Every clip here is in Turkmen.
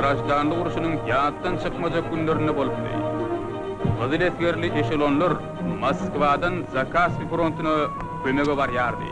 Graždanlyk urşunyň ýatdan çykmajak günlerinde bolupdy. Gyzyl esgerli eşelonlar Moskwadan Zakaspi frontuna kömege barýardy.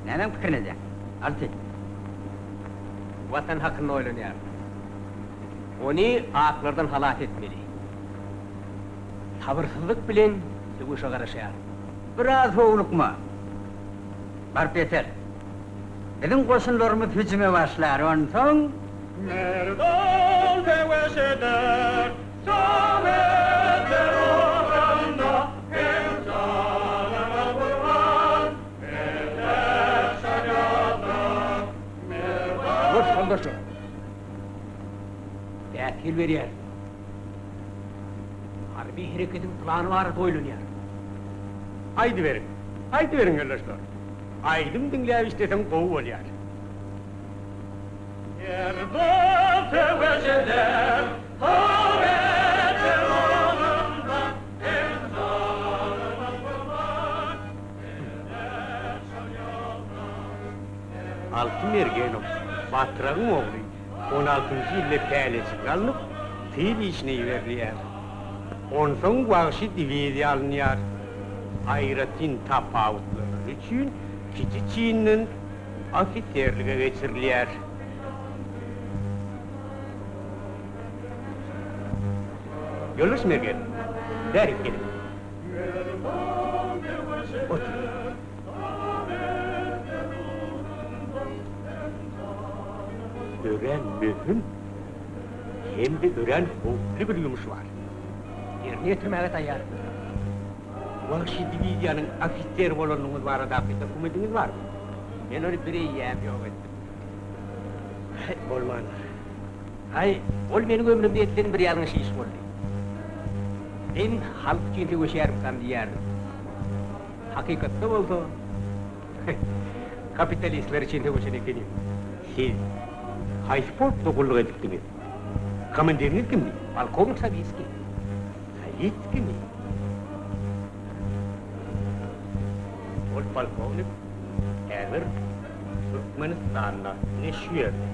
Nämäň pikirini edýäň, Alty? Watan hakynda oýlanýaryn. Ony aklardan halas etmeli. Sabyrsyzlyk bilen söweşe garaşýaryn. Biraz howlukma. Baryp ýeter. Biziň goşunlarymyz hüjüme başlar, onsoň. Merdan söweş eder, sowetler ugrunda hem janyna gurban, mertler şol ýolda, merdan. Ýuwaş ýoldaşlar! Päsgel berýärin. Harby hereketiň plany barada oýlanýaryn. Aýdyberiň, aýdyberiň ýoldaşlar! Aýdym diňläp işleseň gowy bolýar. Merdan söweş eder, sowetler ugrunda hem janyna gurban, mertler şol ýolda, Alty Mergenow, Batragyň ogly, on altynjy ýylda päleçilige alnyp, tyl işine iberilýär. Onsoň wagşy diwiziýa alynýar. Aýratyn tapawutlanany üçin kiçi çinden ofiserlige geçirilýär. Ýoldaş Mergen, bärik geliň. Otur. Örän möhüm hem-de örän howply bir ýumuş bar. Ýerine ýetirmäge taýýar. Wagşy diwiziýanyň ofiseri bolandygyňyz baradaky dokumentiňiz barmy? Men ony bireýýäm ýok etdim. Häý, bolmandyr. Haý, ol meniň ömrümde edilen bir ýalňyş iş boldy. Men halk üçin söweşýärmikam diýýärdim. Hakykatda bolsa, kapitalistler üçin söweşen ekenim. Siz haýsy polkda gulluk edipdiňiz? Komandiriňiz kimdi? Polkownik Sawitskiý. Sawitskimi? Ol polkownik häzir Türkmenistanda, ine şu ýerde.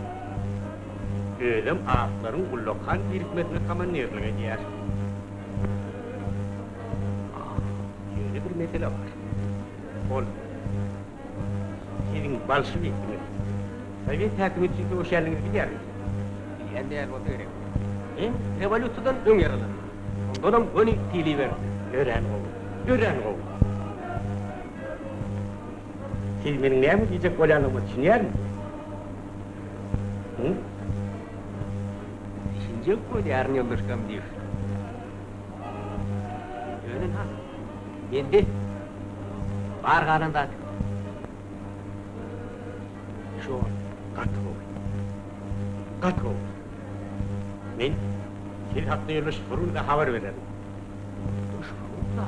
Özem aklaryň ullakan birikmesine komandirlik edýär. Ýöne bir mesele bar. Ol siziň bolşewiksiňiz. Sowet häkimiýeti üçin söweşýänligiňizi bilýärin. Bilýän däl bolsa gerek. Men rewolýusiýadan öň ýaralandym. Ondanam göni pili berdiler. Örän gowy. Örän gowy. Siz meniň näme diýjek bolýanlygyma düşünýärmiňiz? Hı? Düşünjek bolýaryn, ýoldaş komdiw. Ýöne ha, mende bar galan zat şol. Gaty gowy. Gaty gowy. Men siz hakda ýoldaş Frunzä habar bererin. Ýoldaş Frunza?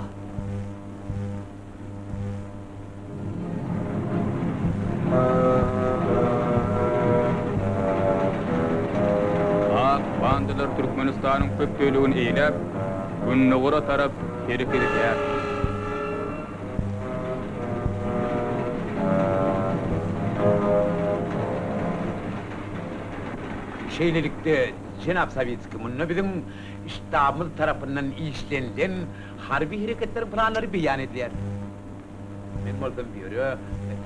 Ak bandalar Türkmenistanyň köp bölegini eýläp, gündogara tarap hereket edýär. Şeýlelikde, jenap Sawitskiý, munda biziň ştabymyz tarapyndan işlenilen Harby hereketleriň planlary beýan edilýär. Men bolsam bu ýere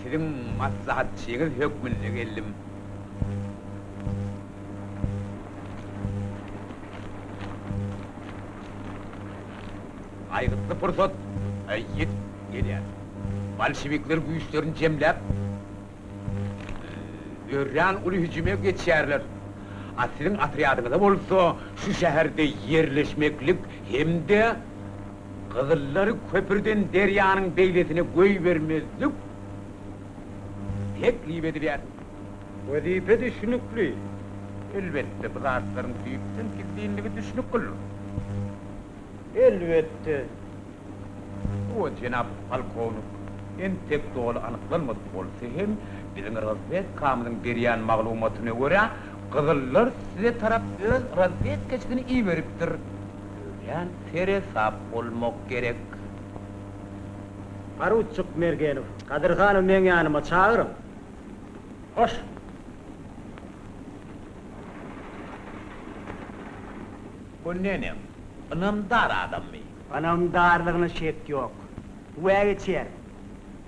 siziň maslahatçyňyz hökmünde geldim. Aýgytly pursat ýetip gelýär. Bolşewikler güýçlerini jemläp, Örän uly hüjüme geçýärler. A siziň otrýadyňyza bolsa şu şäherde ýerleşmeklik hem-de gyzyllary köprüden derýanyň beýlesine goýbermezlik teklip edilýär. Wezipe düşnükli. Elbetde, bu zatlaryň düýpden gizlinligi düşnüklidir. Elbetde. Hawa, jenap polkownik, entek doly anyklanmadyk bolsa hem, biziň razwedkamyzyň berýän maglumatyna görä, gyzyllar size tarap öz razwedkaçysyny iberipdir. Örän seresap bolmak gerek. Poruçik Mergenow, Gadyrhanowy meň ýanyma çagyryň. Hoş! Bu neneň, ynamdar adammy? Ynamdarlygyna şek ýok. Güwä geçýärin.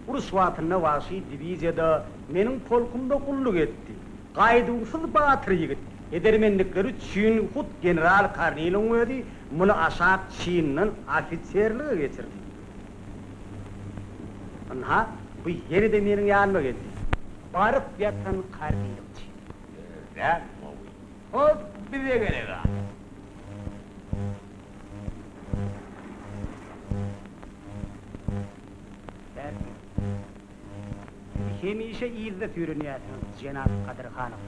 Uruş wagtynda wagşy diwiziýada meniň polkumda gulluk etdi. Gaýduwsyz batyr ýigit. Edermenlikleri üçin hut general Kornilowyň özi muny aşak çindan ofiserlige geçirdi. Ynha, bu ýene-de meniň ýanyma geldi. Baryp ýatan Kornilowçy. Örän gowy. Hut bize gerek adam. Bärsi. Siz hemişe yzda süýrenýärsiňiz, jenap Gadyrhanow.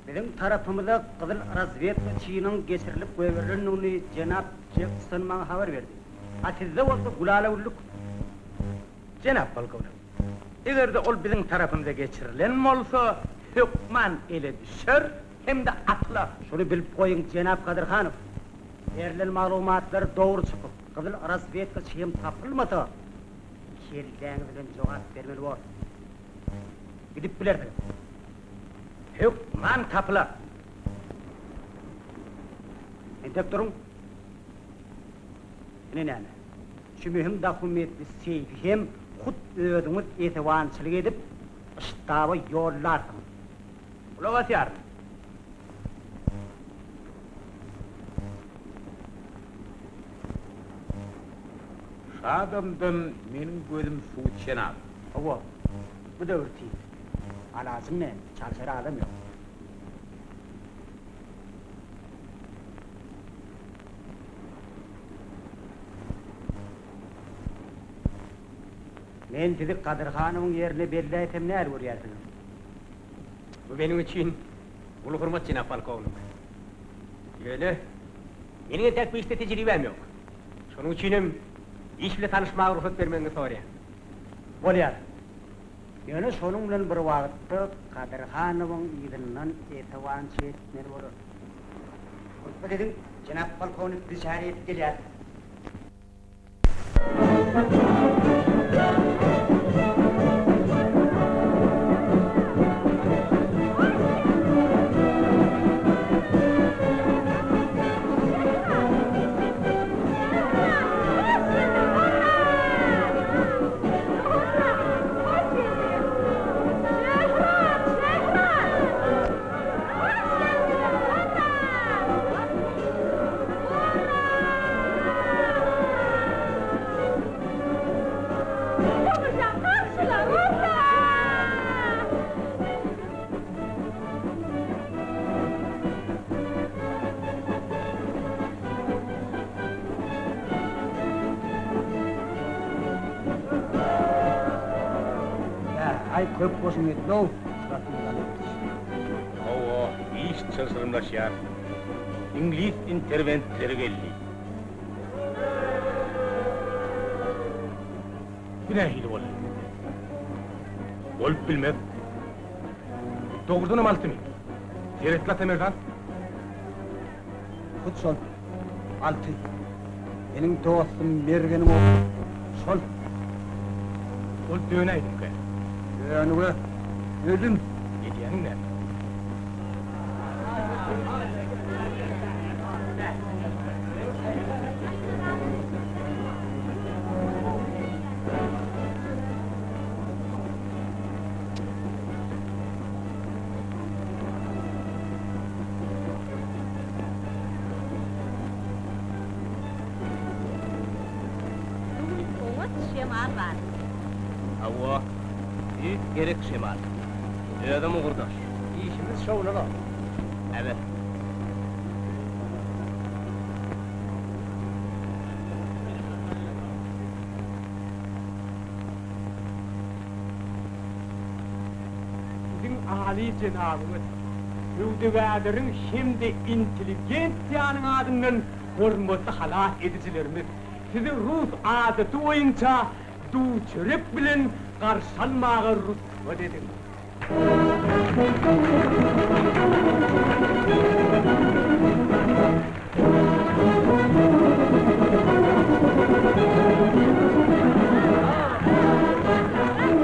Biziň tarapymyza gyzyl razwedkaçynyň geçirilip goýberilendigini jenap Jekson maňa habar berdi. A sizde bolsa gülala-güllük. Jenap polkownik, eger-de ol biziň tarapymyza geçirilen bolsa, hökman ele düşer hem-de atylar. Şuny bilip goýuň, jenap Gadyrhanow, berlen maglumatlar dogry çykyp, gyzyl razwedkaçy hem tapylmasa, kelläňiz bilen jogap bermeli borsuňyz. Gidip bilersiňiz. Hökman tapylar. Entek duruň. Ine näme. Şu möhüm dokumentli seýfi hem hut özüňiz esewançylyk edip, ştaba ýollarsyňyz. Gulak asýaryn. Şu adamdan meniň gözüm suw içenok. Hawa, bu döwür tiz. Alajyň näme, çalşar adam ýok. Men sizi Gadyrhanowyň ýerine belläýsem näl görýärsiňiz? Bu meniň üçin uly hormat, jenap polkownik. Ýöne, meniň entäk bu işde tejribäm ýok. Şonuň üçinem iş bile tanyşmaga rugsat bermegiňizi soraýan. Bolýar. Ýöne şonuň bilen bir wagtda Gadyrhanowyň yzyndan esewançy etmeli bolar. Rugsat ediň, jenap polkownik bizi şähere ýetip gelýär. Aý köp goşun geldi-ow. Hawa, iş çylşyrymlaşýar. Iňlis interwentleri geldi. Bu nähili boldy? Bolup bilmez. Dogrudanam Altymy? Seretli Atamerdan. Hut şol. Alty. Meniň dostum Mergeniň ogly. Şol. Ol dönäýdimkä? Dönüge ölüm. Edýäniň näme? Bu gün oňat şemal bar. Hawa, tüýs gerek şemal. Özem ugurdaş. Işimiz şowuna-la. Äbet. Siziň aly jenabyňyz, söwdagärleriň hem-de intelligensiýanyň adyndan. Hormatly halas edijilerimiz, sizi rus adaty boýunça duz-çörek bilen garşy almaga rugsat ediň.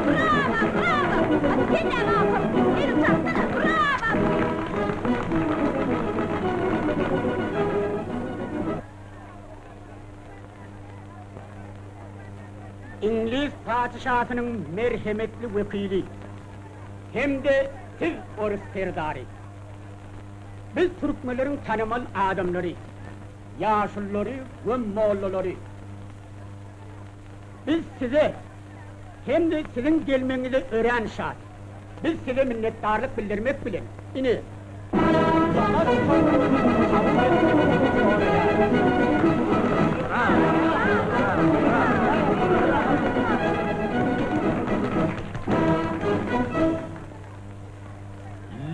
Brawa, brawa! Sen näme ahyryn? Elini çarpsana! Brawa! Iňlis patyşasynyň merhemetli wekili hem-de siz orus serdary. Biz türkmenleriň tanymal adamlary, ýaşululary we mollalary. Biz size hem-de siziň gelmegiňize örän şat. Biz size minnetdarlyk bildirmek bilen, ine, zakaz sowgadyny kabul etmegiňizi soraýarys.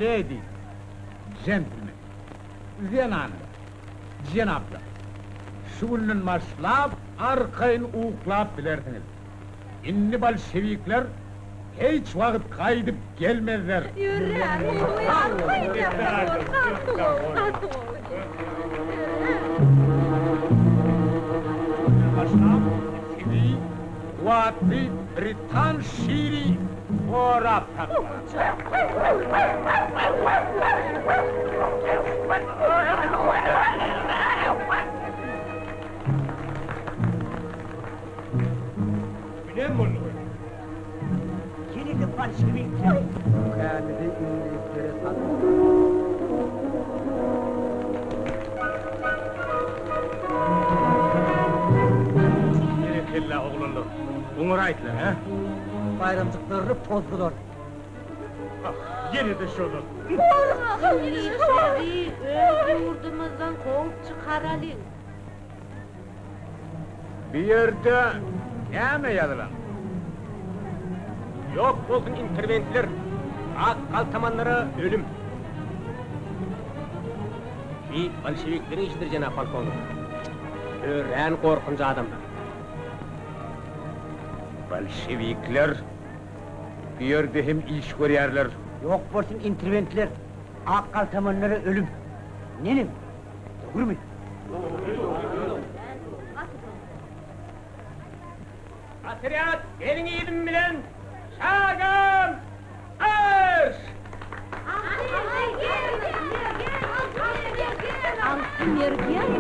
Ledi, jentlmen, zenanlar, jenaplar, şu günden başlap arkaýyn uklap bilersiňiz. Indi bolşewikler hiç wagt gaýdyp gelmezler. Örän gowy, arkaýyn ýatsa bor, gaty gowy, gaty gowy. Başlap sizi kuwwatly britan şiri gorap saklar. Bilen boldy. Ýene-de bolşewikler ülkämizi iňlislere satdylar. Berekella oglanlar. Oňaraýdylar, hä? Baýramjyklaryny pozdular. Ah, ýene-de şolar. Iňlisleri öz ýurdumyzdan kowup çykaralyň. Bu ýerde näme ýazylan? Ýok bolsun interwentler, ak galtamanlara ölüm! Bi bolşewikleriň işidir, jenap polkownik. Örän gorkunç adamlar. Bolşewikler bu ýerde hem iş görýärler. Ýok bolsun interwentler, ak galtamanlara ölüm! Neneň? Dogrumy? Otrýad, meniň yzym bilen şagam arş! Alty mergen!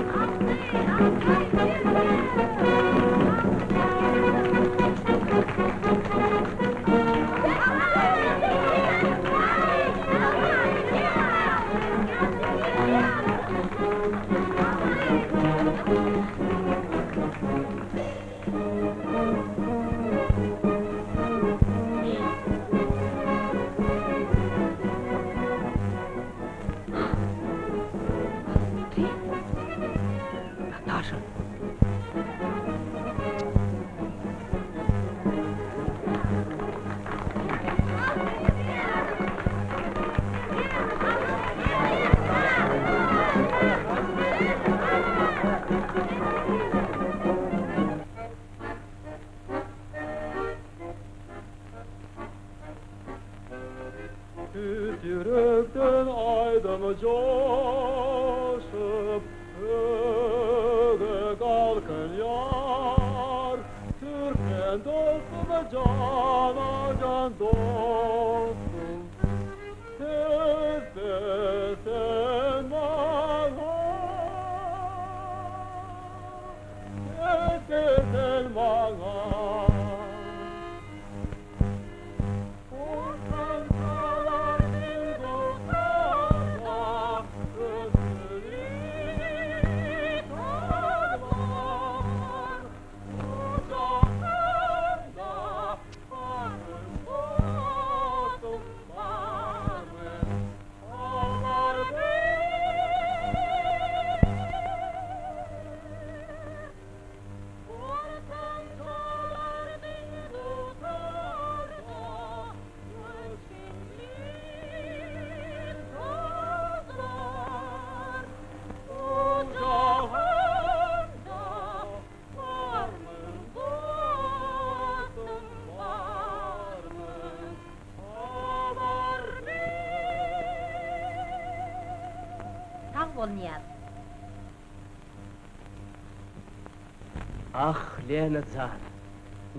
Nataşa! Tüýs ýürekden aýdym joşup, Göge galkynýar. Türkmen dostum jana-jan dostum, Söz ber sen maňa, Söz ber sen maňa. bolunýar. Ah, Lena jan,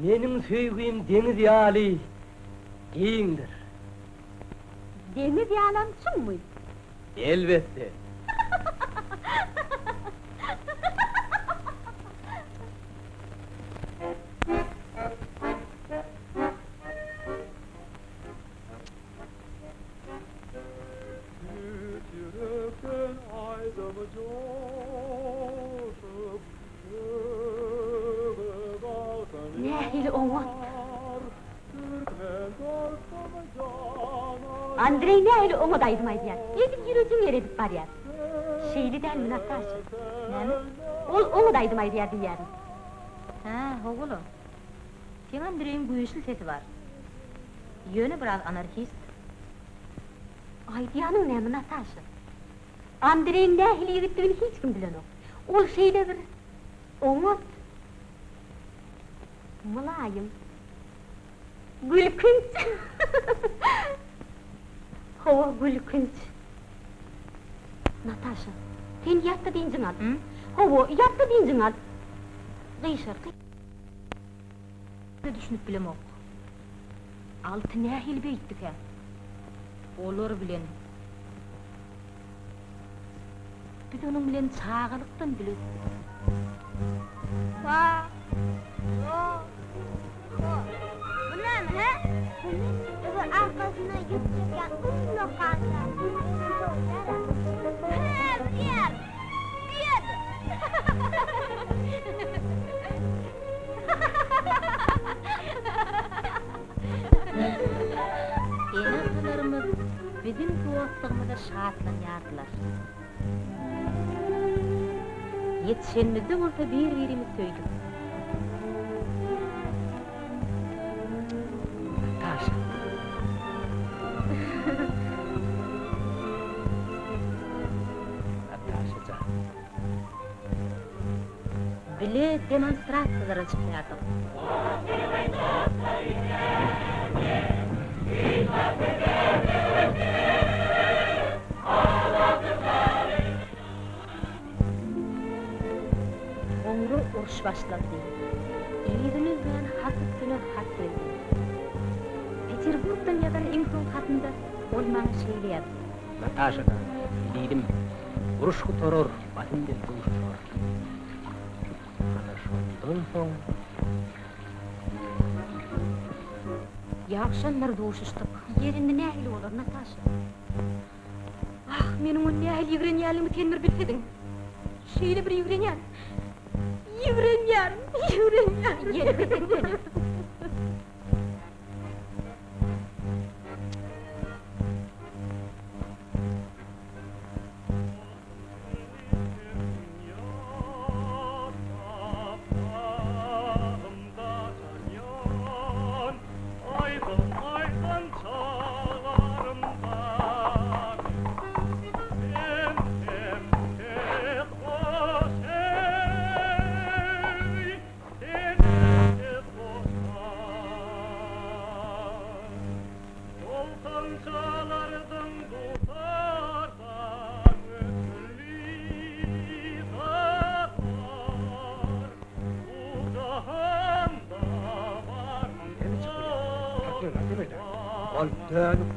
meniň söýgim deňiz ýaly giňdir. Deňiz ýalam çuňmy? Elbetde. Tüýs ýürekden aýdym joşup, göge galsyn Nähili oňat! ýar. Türkmen dostum jana Andreý nähili oňat aýdym aýdýar. Edil ýürejiňi eredip barýar. Şeýle dälmi, Nataşa? Näme? Ol oňat aýdym aýdýar diýýärin. Hä, howula. Seň Andreýiň güýçli sesi bar. Ýöne biraz anarhist. Aýdýanyň näme, Nataşa? Andreýiň nähili ýigitdigini hiç kim bilenok. Ol şeýle bir oňat, mylaýym, gülkünç. Hawa, gülkünç. Nataşa, sen ýat-da dynjyňy al. Hawa, ýat-da dynjyňy al. Gyşar, De düşünip bilemok. Alty nähili beýtdikä? Olar bilen. Biz onuň bilen çagalykdan bile ösdük. Fa, do, ho. Bu näme, hä? Özi arkasyna ýük çekýän ullakan zat. Özüni sowýar-a. Hä, bilýän. Düýedir. Ene-atalarymyz biziň dostlugymyza şatlanýardylar. Ýetişenimizde bolsa bir-birimizi söýdük. Nataşa. Nataşa jan. Bile demonstrasiýalara çykýardyk. Soňra uruş başlandy. Yzyny üzmän hat üstüne hat geldi. Peterburgdan ýazan iň soňky hatynda ol maňa şeýle ýazdy. Nataşa-da, Diýdim, uruş gutarar, basym biz duşuşarys. Ana şondan soň. Ýagşanlar duşuşdyk. Ýer indi nähili bolar, Nataşa? Ah, meniň ony nähili ýigrenýänligimi sen bir bilsediň! Şeýle bir ýigrenýän! Ýigrenýän! Ýigrenýän! Ýeri bes etsene! Ol dönük.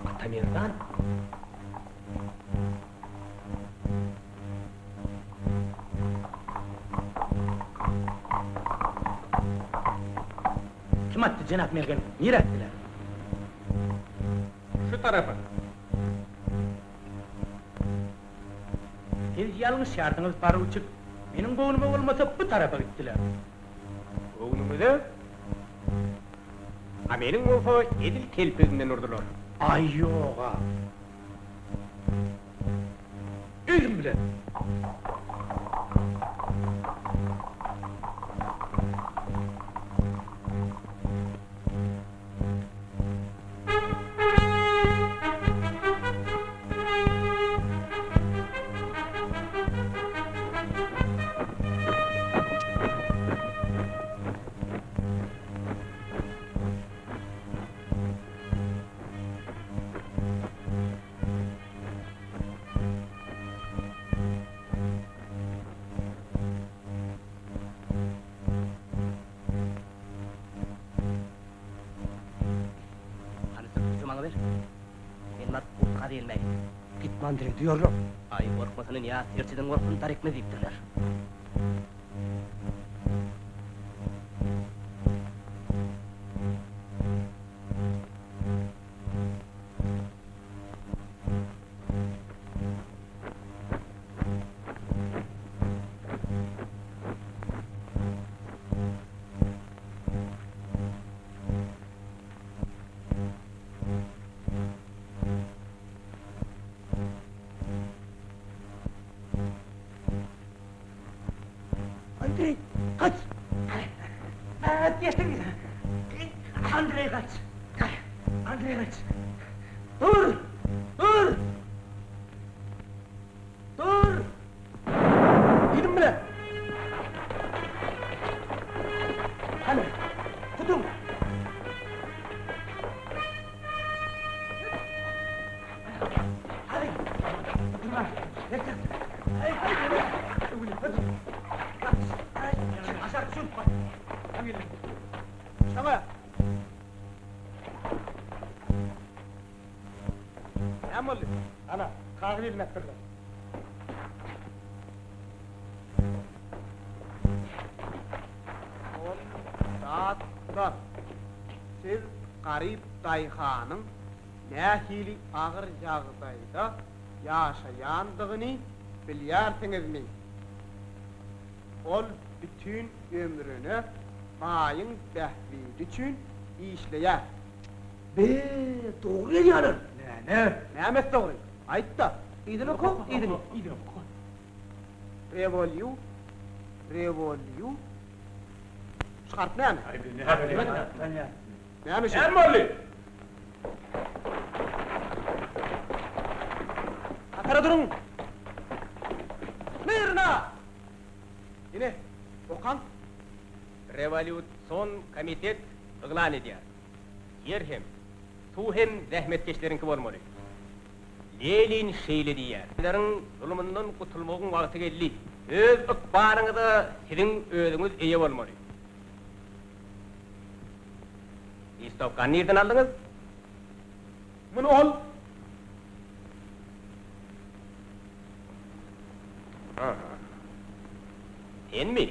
Atamerdan. Kim atdy, jenap Mergen? Nirä atdylar? Şu tarapa. Siz ýalňyşýarsyňyz, poruçik. Meniň göwnüme bolmasa, bu tarapa gitdiler. Göwnüňize? A meniň bolsa edil telpegiňden urdular. Aý, ýog-a. Özüm bilen. Andreý duýarlar. Aýy gorkmasyny ýa serçeden gorksun dar ekmez diýipdirler. Andreý, gaç! Andreý, gaç! Andreý, gaç! Dur! Dur! Dur! Gidin bile! Hany, tutuň! Hadi! Durma! Aşağı düşün! Tam gelin! Şama! Näme boldy? Ana, kagyz ilmekdirler. Soldatlar, siz garyp daýhanyň nähili agyr ýagdaýda ýaşaýandygyny bilýärsiňizmi? Ol bütin ömrüne baýyň bähbidi üçin işleýär. Be, dogry gelýärler. Näme? Nämesi dogry? Aýt-da. Yzyny oka, yzyny. Yzyny oka. Rewolýu, rewolýu. Şu harp näme? Näme şu? Näme boldy? Hatara duruň! Smyrna! Ine, okaň. Rewolýusion komitet yglan edýär. Ýer hem, suw hem zähmetkeşleriňki bolmaly. Lenin şeýle diýýär. Sizleriň zulumyndan gutulmagyň wagty geldi. Öz ykbalyňyza siziň özüňiz eýe bolmaly. Listowkany nirden aldyňyz? Muny ol. Aha. Senmi?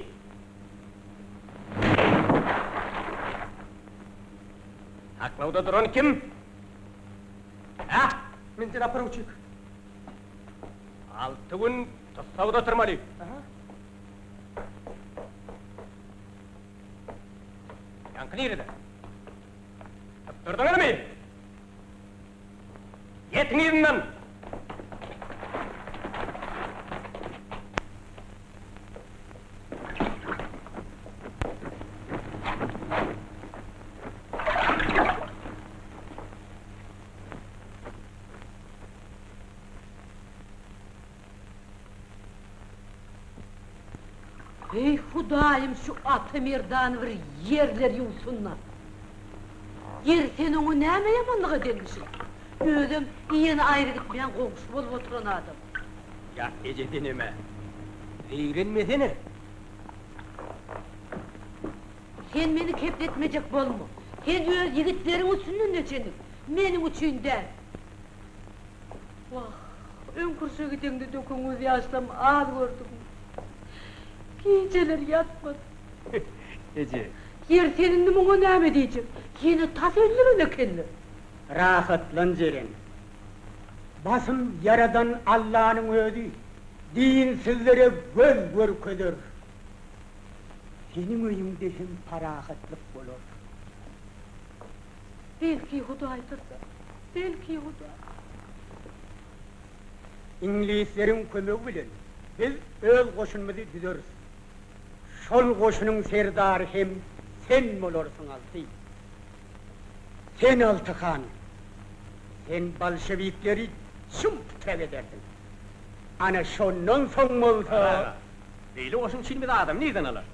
Saklawda duran kim? Hä? Men jenap poruçik. Alty gün tussagda oturmaly. Aha. Ýaňky nirede? Tutdurdyňyzmy? Ýetiň yzyndan! Eý Hudaýym şu Ata Merdany bir ýerler ýuwsun-da. Ýeri sen oňa näme ýamanlyk edenmişiň? Özem iýeni aýry gitmeýän goňşy bolup oturan adam. Ýa eje senem-ä. Zeýrenmesene. Sen meni kepletmejek bolma. Sen öz ýigitleriň üstünden neçenlik, meniň üçin däl. Wah, öňkürşe gideňde döken gözýaşlarymy az gördüňmi? Gijeler ýatmadym. Eje. Ýeri sen indi muňa näme diýjek? Ýene tas öldüren ekenler. Rahatlan Jeren. Basym Ýaradan Allanyň özi dinsizlere göz görkezer. Seniň öýüňde hem parahatlyk bolar. Belki Hudaýdyr-da, belki Hudaý. Iňlisleriň kömegi bilen biz öz goşunymyzy düzeris. Şol goşunyň serdary hem sen bolarsyň, Alty. Sen, Alty han, sen bolşewikleri çym-pytrak edersiň. Ana şondan soň bolsa. Gara aga, beýle goşun üçin biz adam nirden alarys?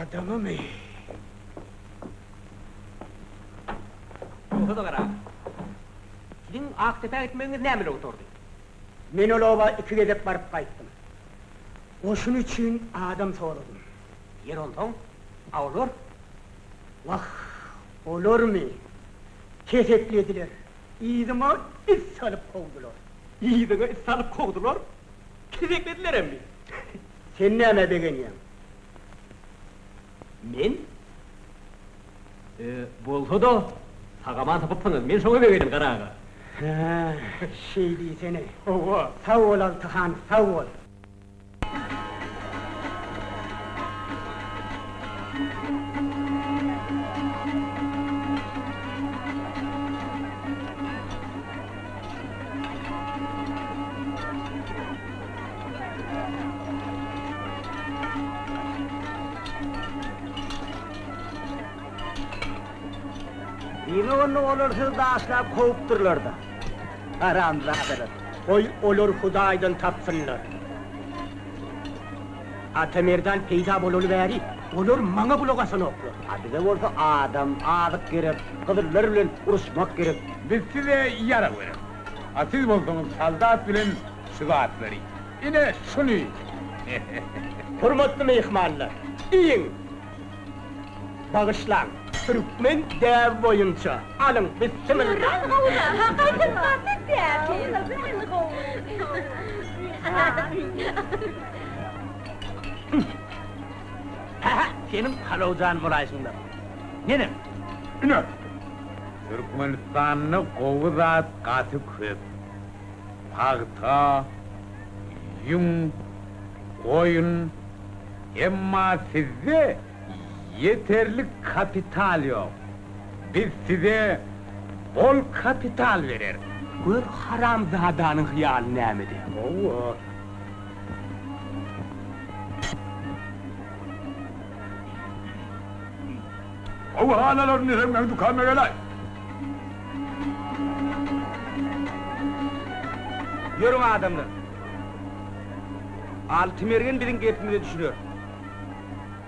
Adamymy? Ýogsa-da gara aga, siziň Akdepä gitmegiňiz näme bilen gutardy? Men ol oba iki gezek baryp gaýtdym. Goşun üçin adam soradym. Ýeri onsoň, a olar? Wah, olarmy? Keseklediler. Yzyma it salyp kowdular. Yzyňa it salyp kowdular? Kezekledileremmi? Sen nämä begenýäň? Men? E, bolsa-da, sag-aman tapypsyňyz, men şoňa begendim, Gara aga. Hä, şeý diýsene. Hawa. Sag bol, Alty han, sag bol. Diýmek onda olar sizi daşlap kowupdyrlar-da. Haramzadalar. Goý, olar Hudaýdan tapsynlar. Atamerdan peýda bolaly bäri olar maňa gulak asanoklar. A bize bolsa adam, azyk gerek, gyzyllar bilen uruşmak gerek. Biz size ýarag bereris. A siz bolsaňyz soldat bilen şu zatlary. Ine, şuny! Hormatly myhmanlar, iýiň! Bagyşlaň, türkmen däbi boýunça, alyň, bissimilla! Örän gowy-da, gaýtam gaty täsin. Hä-hä, seniň palawjan bolaýşyňdan. Neneň? Ine, Türkmenistanda gowy zat gaty köp. Pagta, ýüň, goýun, emma sizde ýeterlik kapital ýok. Biz size bol kapital bereris. Gör haramzadanyň hyýaly nämede. Hawa. Gowy halylaryny diýseň meň dükanyma geläý. Ýörüň adamlar. Alty Mergen biziň gepimize düşüner.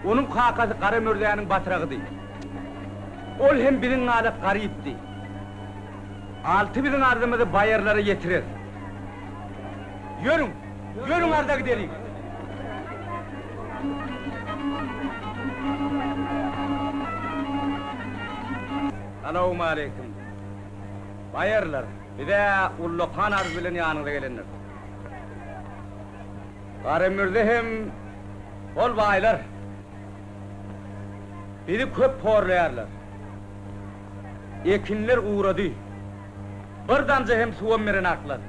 Onuň kakasy Gara Mürzäniň batragydy. Ol hem biziň ýaly garypdy. Alty biziň arzymyzy baýarlara ýetirer. Ýörüň, ýörüň arza gideliň. Salowmaleýkim. Baýarlar, biz-ä ullakan arz bilen ýanyňyza gelendiris. Garamürze hem ol baýlar bizi köp horlaýarlar. Ekinler gurady. Bir damja hem suwam berenaklar.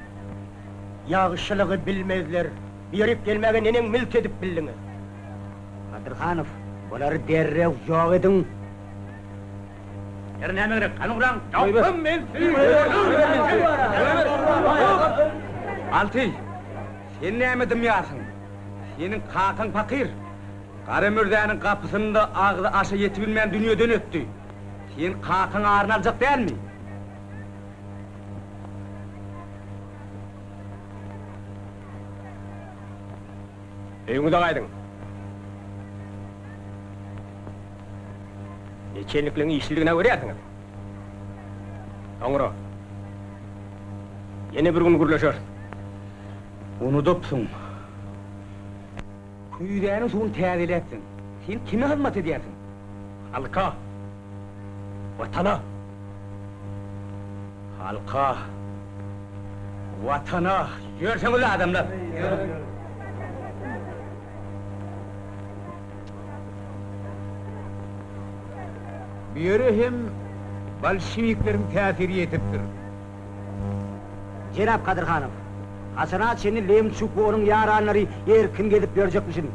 Ýagşylygy bilmezler. Bu ýerik gelmäge neneň milt edip bildiňiz? Gadyrhanow, bulary derrew ýok ediň! Ýeri näme gerek? Hany uraň? Ýokam men Alty, sen näme dymýarsyň? Seniň kakaň pakyr. Garamürzäniň gapysynda agzy aşa ýetibilmän dünýeden ötdi. Sen kakaň aryny aljak dälmi? Öýüňize gaýdyň. Neçenlikligiň işlidigine görýärsiňiz. Soňra ýene bir gün gürleşeris. Unudypsyň. Küýzäniň suwuny täzeläpsiň. Sen kime hyzmat edýärsiň? Halka! Watana! Halka! Watana! Ýörseňiz adamlar! Bu ýere hem bolşewikleriň täsiri ýetipdir. Jenap Kadyrhanow, haçana çenli Lemçuk we onuň ýaranlary erkin gezip ýörjekmişin?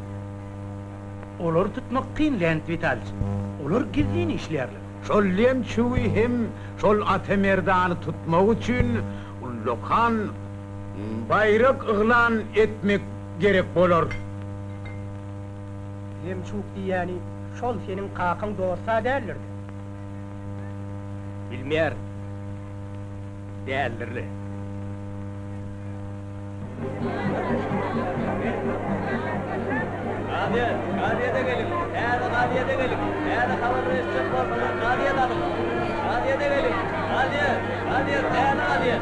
Olary tutmak kyn, Leonid Witaliç. Olar gizlin işleýärler. Şol Lemçugy hem şol Atamerdany tutmak üçin ullakan baýrak yglan etmek gerek bolar. Lemçuk diýýäni şol seniň kakaň dost-a däldir-de? Bilmeýärin. Däldir-le. Gazet, gazete geliň, täze gazete geliň, täze habarlary eşitjek bolsaňyz gazet alyň. Gazete geliň, gazet, gazet, täze gazet.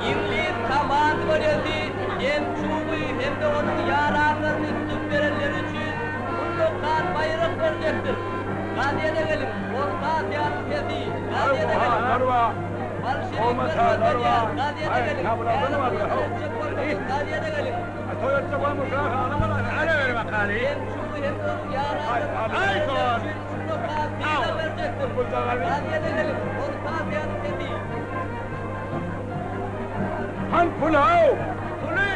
Iňlis komandowaniýesi Ýemçugy hem-de onuň ýaranlaryny tutup berenleri üçin ullakan baýrak berjekdir. Gazete geliň, Orta Aziýanyň sesi, gazete geliň. Bolşewikler görkezýär, gazete geliň! Täze habarlar etjek bolsaňyz, gazete geliň! Lemçugy hem onuň ýaranlaryny tussag edenleri üçin ullakan sylag berjekdir! Gazete geliň! Orta Aziýanyň sesi! Han pul-ow! Puly!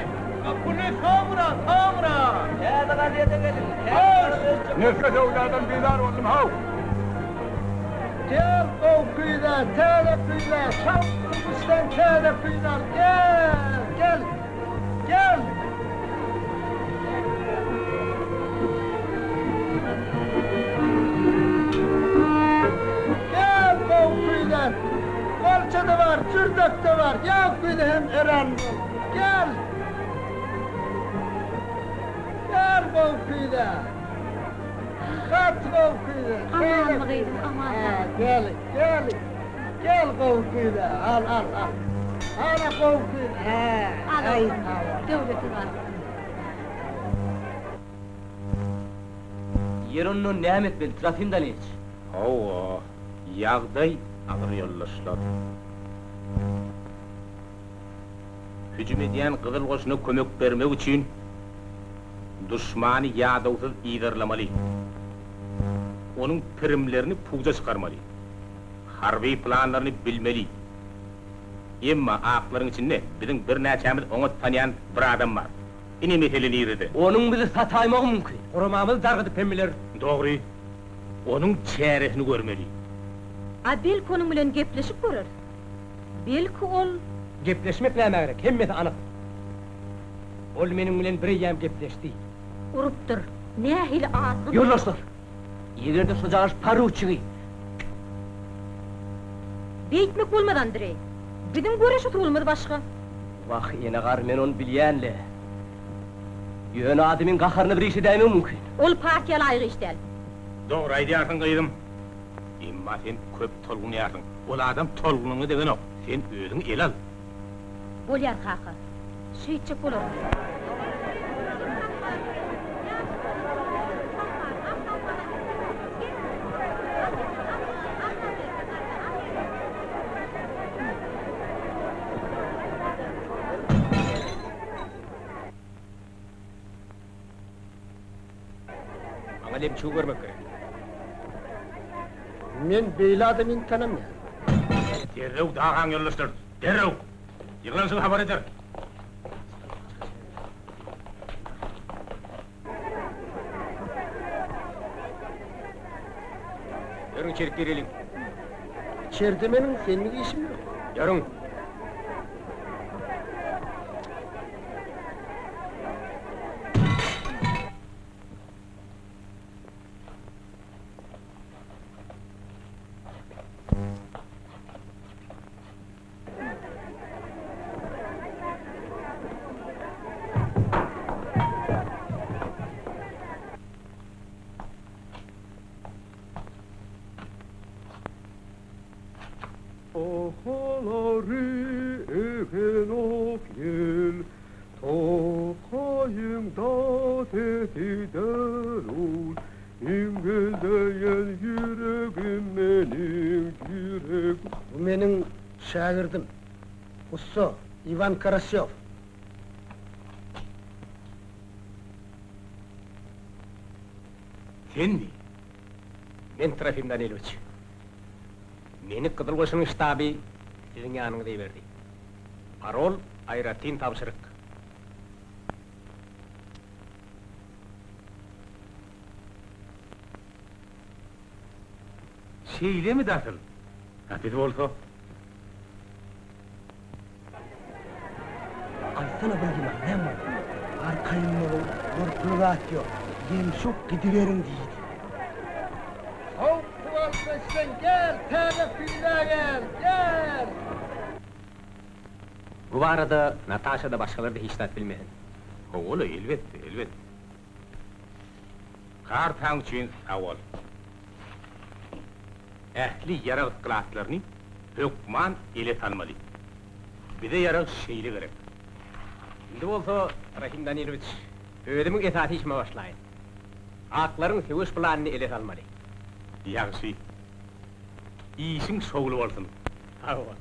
Puly soňra, soňra! Täze gazete geliň! Täze habarlar etjek Nesne söwdadan bizar boldum-how! Gel gowy küýze, täze küýze, çalt ürgüçden täze küýze al, gel, gel, gel! Gel gowy küýze, golça-da bar, jürdek-de bar, ýag küýze hem örän bol, gel! Gel gowy küýze! Gaty gowy küýze. Amanmy gyzym, aman. Gel, gel. Gel gowy küýze. Al, al, al. Ana gowy küýze. Hä. Al oglum, döwletiň bar. Ýeri ondan näme etmeli, Trofim Danilyç? Hawa, ýagdaý agyr ýoldaşlar. Hüjüm edýän Gyzyl Goşuna kömek bermek üçin duşmany ýadawsyz yzarlamaly. Onuň pirimlerini puja çykarmaly. Harby planlaryny bilmeli. Emma aklaryň içinde biziň birnäçämiz oňat tanýan bir adam bar. Ine mesele nirede? Onuň bizi sataýmagy mümkin. Guramamyzy dargadyp hem biler. Dogry. Onuň çäresini görmeli. A belki onuň bilen gepleşip göreris. Belki ol. Gepleşmek nämä gerek, hemmesi anyk. Ol meniň bilen bireýýäm gepleşdi. Urupdyr. Nähili azgyn. Ýoldaşlar, eger-de şojagaş poruçigi. Beýtmek bolmaz, Andreý. Biziň göreş usulymyz başga. Wah, enegar, men ony bilýän-le. Ýöne adamyň gaharyna bir iş edäýmegi mümkin. Ol partiýa laýyk iş däl. Dogry aýdýarsyň, gyzym. Emma sen köp tolgunýarsyň. Ol adam tolgunyňa degenok. Sen özüňi ele al. Bolýar, kaka. Şeýtjek bolaryn. Maňa Lemçugy görmek gerek. Men beýle adamyny tanamaýan. Derrew dagaň ýoldaşlar, derrew! Ýygnanyşygy habar eder. Ýörüň içerik gireliň. Içerde meniň senlik işim ýok. Ýörüň. Ohalary egenok ýel, Tokaýyň da sesi derul, Iňňildeýän ýüregim meniň ýürek. Bu meniň şägirdim, ussa Iwan Karasýow. Senmi? Men Trofim Danilowiç. Meni Gyzyl Goşunyň ştaby siziň ýanyňyza iberdi. Parol, aýratyn tabşyryk. Şeýlemidi asyl? A biz bolsa. Aýtsana bir ýylan, näme boldy? Arkaýyn boluň, gorkuly zat ýok. Ýemşuk gidiberiň diýdi. Howp tuwaltlaşsaň gel, täze küýzä gel, gel! Bu barada Nataşa-da, başgalar-da hiç zat bilmesin. Hawa-la, elbetde, elbetde. Kartaň üçin sag bol. Ähli ýarag skladlaryny hökman ele salmaly. Bize ýarag şeýle gerek. Indi bolsa, Trofim Danilowiç, özümiň esasy işime başlaýyn. Aklaryň söweş planyny ele salmaly. Ýagşy. Işiň şowly bolsun. Sag bol.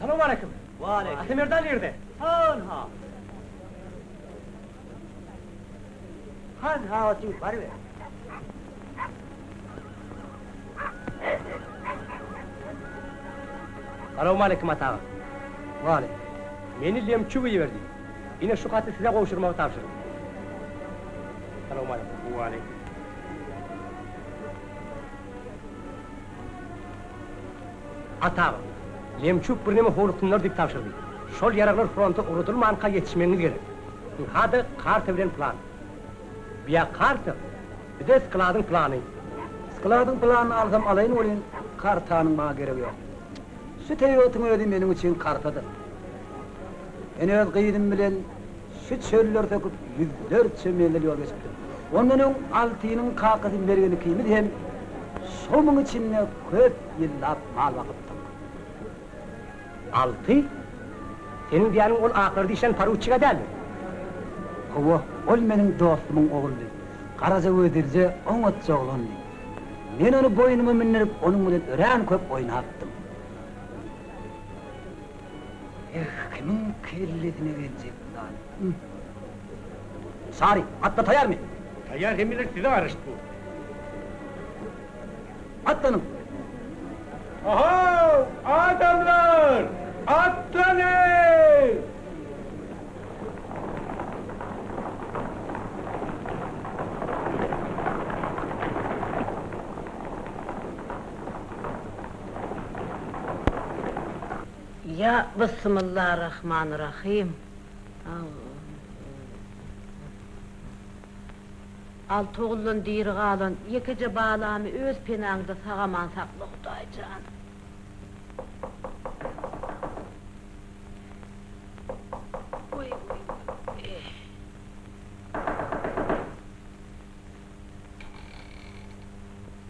Salowmaleýkim. Waleýkim. Atamerdan nirde? Han-ha. Han-ha otyr, baryber. Salowmaleýkim ata aga. Waleýkim. Meni Lemçug iberdi. Ine şu haty size gowşurmagy tabşyrdy. Salowmaleýkim. Waleýkim. Ata aga, Lemçug birneme howluksynlar diýip tabşyrdy. Şol ýaraglar fronta ugradylmanka ýetişmegiňiz gerek. Ynha-da karta bilen plan. Biýa karta, bir-de skladyň plany. Skladyň planyny alsam alaýyn welin, kartanyň maňa geregi ýok. Şu tebigatyň özi meniň üçin kartadyr. Men öz gyzym bilen şu çölleri söküp ýüzlerçe menzil ýol geçipdim. Ondan öň Altynyň kakasy Mergen ikimiz hem şomuň içinde köp ýyllap mal bakypdyk. Alty? Seniň diýýäniň ol aklarda işlän poruçig-ä däldir? Hawa, ol meniň dostumyň ogludy. Garaja gözlüje, oňatja oglandy. Men ony boýnuma mündirip, onuň bilen örän köp oýnapdym. Eh, kimiň kellesine geljek bu zat? Sary, atlar taýarmy? Taýar, hemmeler size garaşyp dur. Atlanyň! Ahow, adamlar! Atlanyň! Ýa Bismillarahmanrahym. Alty oguldan diri galan ýekeje balamy öz penaňda sag-aman sakla Hudaýjan. Oý oý oý.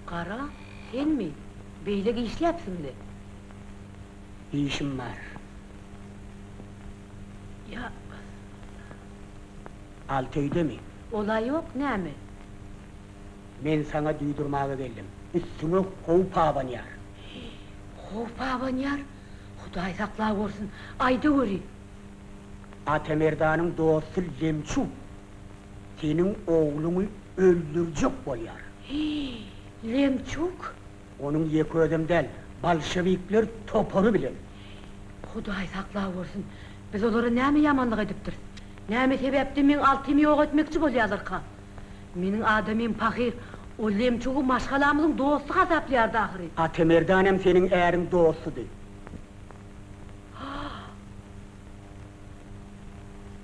Gara, senmi? Beýle giçläpsiň-le. Işim bar. Ýa. Alty öýdemi? Ol-a ýok, näme? Men saňa duýdurmaga geldim. Üstüňe howp abanýar. Howp abanýar? Hudaý saklagörsün, aýdaweri! Atamerdanyň dosty Lemçug seniň ogluňy öldürjek bolýar. Lemçug? Onuň ýeke özem däl, bolşewikler topary bilen. Hudaý saklagörsün, biz olara näme ýamanlyk edipdiris? Näme sebäpden meň Altymy ýok etmekçi bolýarlarka? Meniň adamym pahyr, ol Lemçugy maşgalamyzyň dosty hasaplaýardy ahyry. Atamerdan hem seniň äriň dostudy.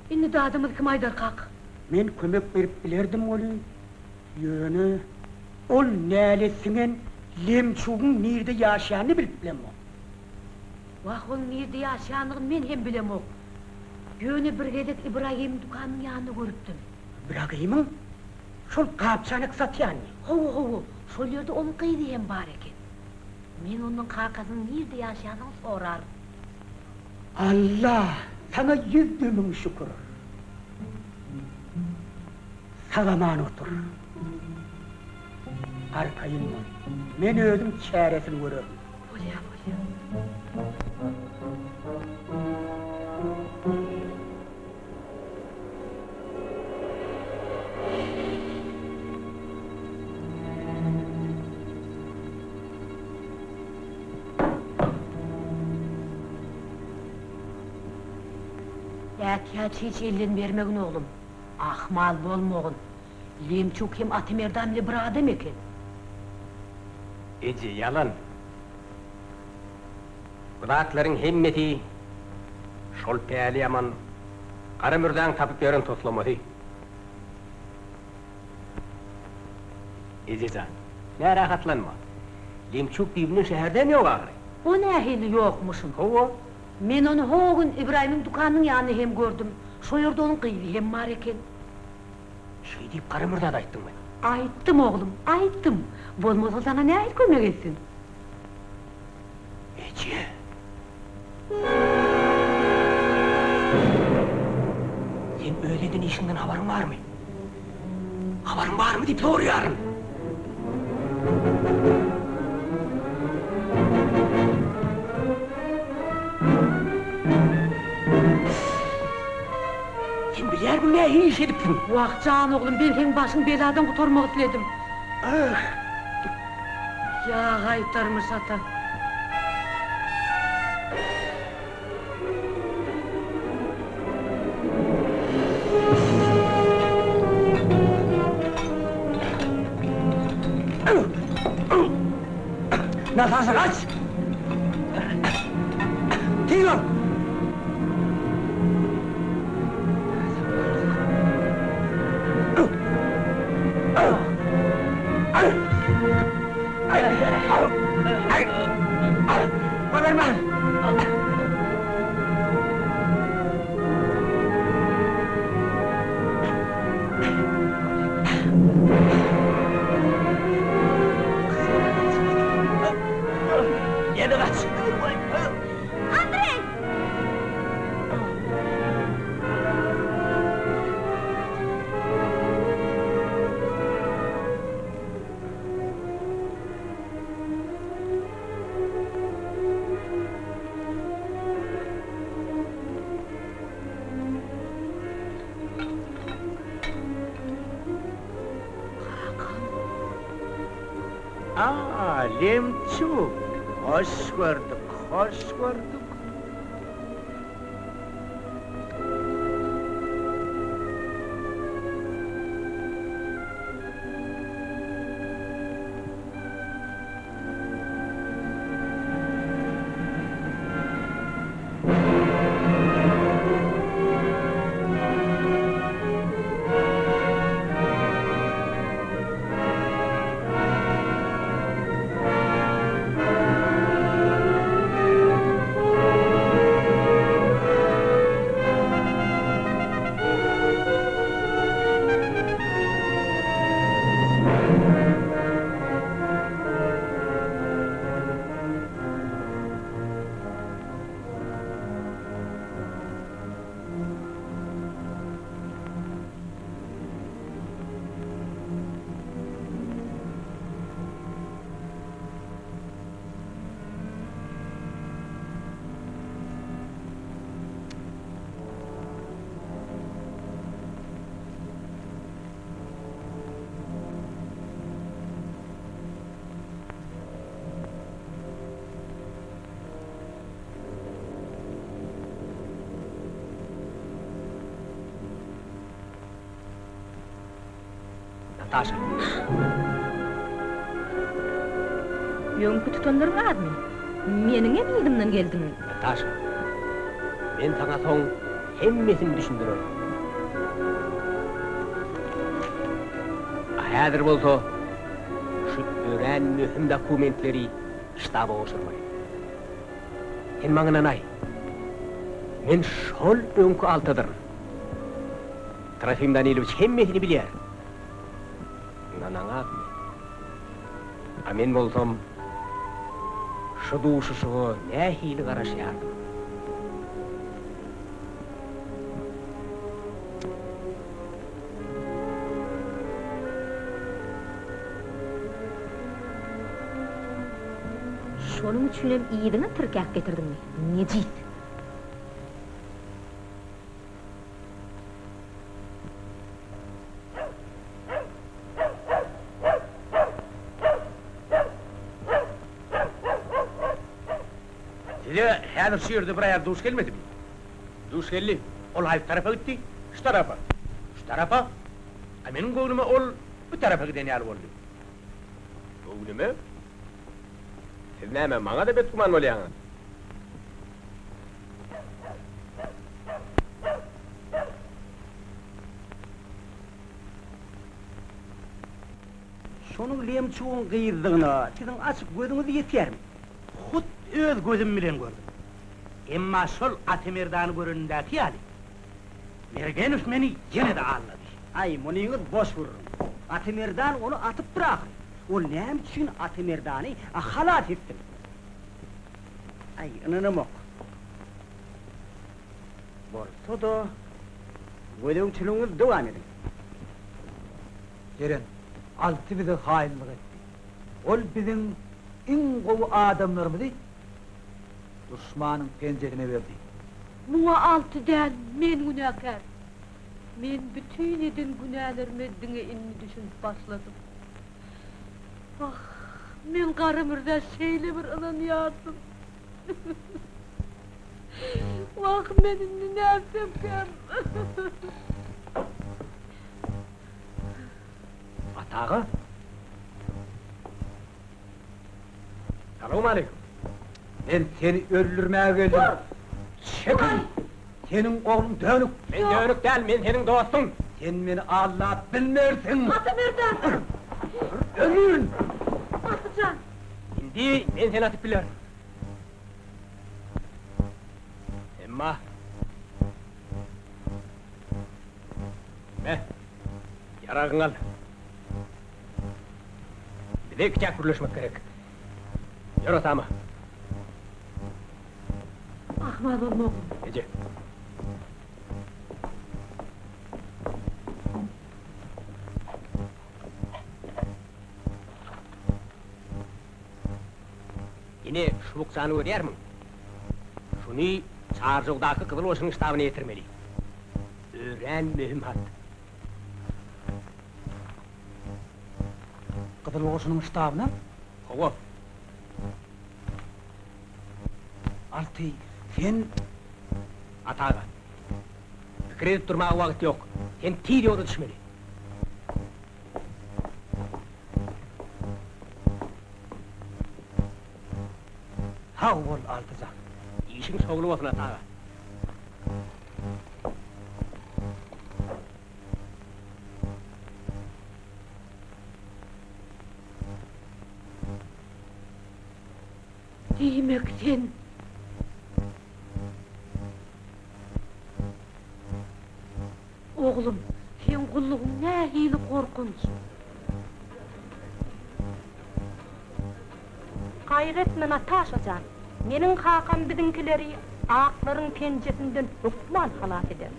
Indi dadymyz kim aýdarkak? Men kömek berip bilerdim welin, ýöne ol näletsiňen Lemçugyň nirde ýaşaýanyny bilip bilemok. Wah, onuň nirde ýaşaýandygyny men hem bilemok. Ýöne bir gezek Ibragimiň dükanynyň ýanynda görüpdim. Ibragimiň? Şol gap-çanak satýanmy? Hawa, hawa, şol ýerde onuň gyzy hem bar eken. Men ondan kakasynyň nirde ýaşaýanyny soraryn. Alla, saňa ýüzde müň şükür. Sag-aman otur. Arkaýyn bol. Men özüm çäresini görerin. Bolýa, bolýa. Ätiýaç hiç elden bermegin oglum. Ahmal bolmagyn. Lemçuk hem Atamerdan bile bir adam eken. Eje, ýalan. Bu zatlaryň hemmesi şol päli ýaman Gara Mürzäň tapyp ýören toslamasy. Eje jan, närahatlanma. Lemçuk düýbünden şäherde hem ýok ahyry. O nähili ýokmuşyn? Hawa. Men ony ho gün Ybraýymyň dükanynyň ýanynda hem gördüm. Şo ýerde onuň gyzy hem bar eken. Şeý diýip Gara Mürzä-de aýtdyňmy? Aýtdym, oglum, aýtdym. Bolmasa saňa nähili kömek etsin? Eje! Sen öz eden işiňden habaryň barmy? Habaryň barmy diýip soraýaryn. Sen bilýärmiň nähili iş edipsiň? Wah, jan oglum, men seň başyň beladan gutarmak isledim. Ah! Ýa gaýtarmyş ata. Nataşa gaç! Tiz bol! Goýberme! Ýene gaç! Andreý! Kakam. A, Lemçuk, hoş gördük, hoş gördük. Nataşa. Öňki tutanlaryň azmy? Meniňem yzymdan geldiň. Nataşa. Men saňa soň hemmesini düşündirerin. A häzir bolsa şu örän möhüm dokumentleri ştaba gowşurmaly. Sen maňa ynanaý. Men şol öňki Altadyryn. Trofim Danilowiç hemmesini bilýär. Ynanaňakmy? A men bolsam şu duşuşyga nähili garaşýardym. Şonuň üçinem yzyňa tirkäp getirdiňmi, nejis? Size häzir şu ýerde bir aýal duş gelmedimi? Duş geldi. Ol haýsy tarapa gitdi? Şu tarapa. Şu tarapa? A meniň göwnüme ol bu tarapa giden ýaly boldy. Göwnüme? Siz näme, maňa-da betgüman bolýaňyz? Şonuň Lemçugyň gyzdygyna siziň açyk gözüňiz ýetýärmi? Hut öz gözüm bilen gördüm. Emma şol Atamerdany görenimdäki ýaly, Mergenow meni ýene-de aldady. Aý, munyňyz boş gürrüň. Atamerdan ony atypdyr ahyry. Ol näme üçin Atamerdany halas etsin? Aý, ynanamok. Bolsa-da, gözegçiligiňizi dowam ediň. Jeren, Alty bize haýynlyk etdi. Ol biziň iň gowy adamlarymyzy duşmanyň penjesine berdi. Muňa Alty däl, men günäkär. Men bütin eden günälerime diňe indi düşünip başladym. Ah, men Gara Mürzä şeýle bir ynanýardym. Wah, men indi nätsemkäm? Ata aga? Salowmaleýkim. Men seni öldürmäge geldim. Çekil! Seniň ogluň dönük! Men dönük däl, men seniň dostuň! Sen meni aldap bilmersiň! Ata Merdan! Öldürin! Atajan! Indi men seni atyp bilerin. Emma... Me, ýaragyňy al. Bize ikiçäk gürleşmek gerek. Ýör Osama. Ahmal bolma oglum. Eje. Ine, şu bukjany görýärmiň? Şuny Çarjowdaky Gyzyl goşunyň ştabyna ýetirmeli. Örän möhüm hat. Gyzyl goşunyň ştabyna? Hawa. Alty, sen... Ata aga, pikir edip durmaga wagt ýok. Sen tiz ýola düşmeli. Sag bol, Altyjan. Işiň şowly bolsun, Ata aga. Diýmek sen. Oglum, seň gullugyň nähili gorkunç. Gaýgy etme, Nataşa jan. Meniň kakam biziňkileri aklaryň penjesinden hökman halas eder.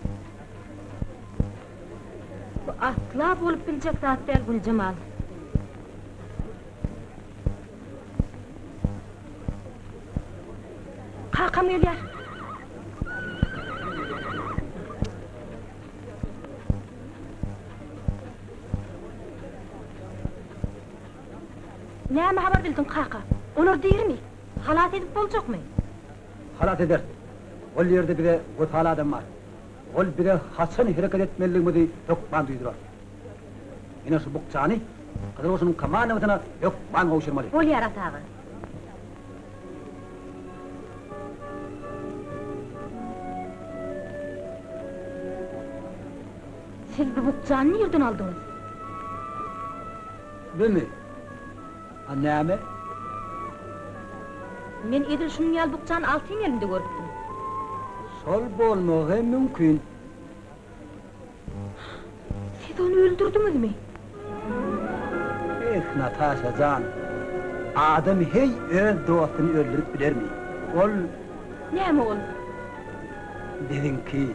Bu asla bolup biljek zat däl, Güljemal. Kakam gelýär. Näme habar bildiň, kaka? Olar dirimi? Halas edip boljakmy? Halas ederis. Ol ýerde bize wepaly adam bar. Ol bize haçan hereket etmelidigimizi hökman duýdurar. Ine şu bukjany Gyzyl goşunyň komandasyna hökman gowşurmaly. Bolýar, ata aga. Siz bu bukjany nirden aldyňyz? Bümi? A näme? Men edil şunuň ýaly bukjany Altyň elinde görüpdim. Şol bolmagy hem mümkin. Siz ony öldürdiňizmi? Eh, Nataşa jan, adam heý öz dostuny öldürip bilermi? Ol. Näme ol? Biziňki.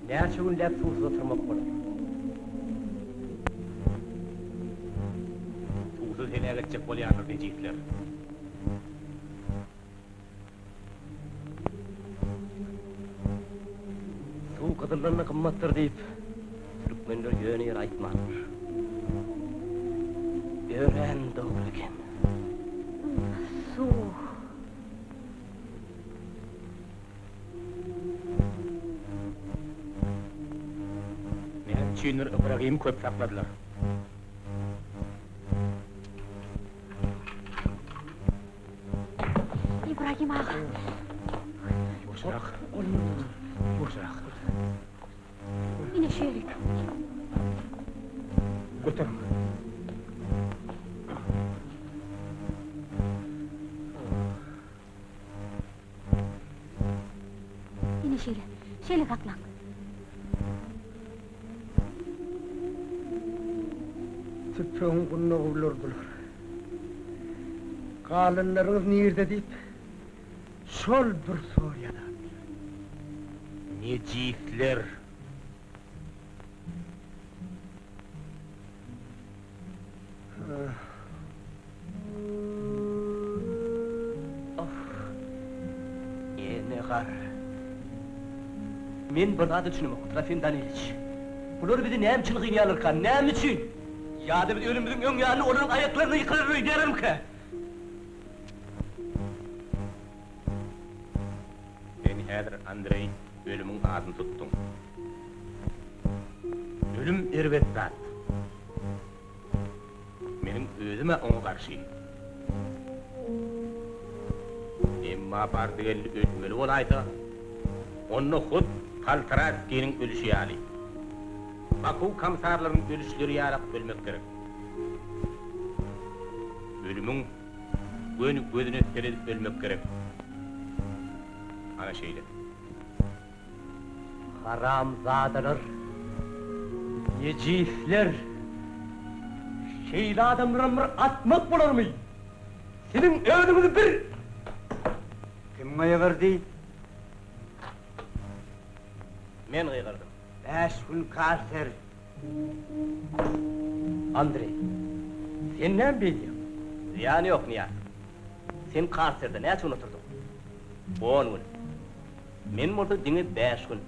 Näçe günläp suwsuz oturmak bolar? Suwsuz heläk etjek bolýarlar nejisler. Suw gyzyldan-da gymmatdyr diýip, türkmenler ýöne ýere aýtmandyr. Örän dogry eken. Suw. Näme üçindir Ybragymy köp sakladylar. Ibragim aga. Ýuwaşrak. Ýuwaşrak. Ine şu ýerik. Göteriň. Ine şeýle. Şeýle saklaň. Tüpeňiň gundagy bilen urdular. Galanlaryňyz nirde diýip, şol bir sorýan zatlar. Nejisler! Of! Ýene gar. Men bir zada düşünemok, Trofim Danilyç. Bular bizi näme üçin gynýarlarka, näme üçin? Ýa-da biz ölümiziň öň ýanynda olaryň aýaklaryna ýykylaryn öýdýärlermikä? Sen häzir, Andreý, ölümiň adyny tutduň. Ölüm erbet zat. Meniň özüm-ä oňa garşy. Emma bardy-geldi ölmeli bolaýsa, onda hut Poltoratskiniň ölüşi ýaly, Bakuw komissarlarynyň ölüşleri ýalak ölmek gerek. Ölümiň göni gözüne seredip ölmek gerek. Ana şeýle. Haramzadalar! Nejisler! Şeýle adamlaram bir atmak bolarmy? Siziň özüňizi bir! Kim gygyrdy? Men gygyrdym. Bäş gün karser. Andreý, sen näme beýdýäň? Zyýany ýok, Nyýaz. Sen karserde näçe gün oturdyň? On gün. Men bolsa diňe bäş gün.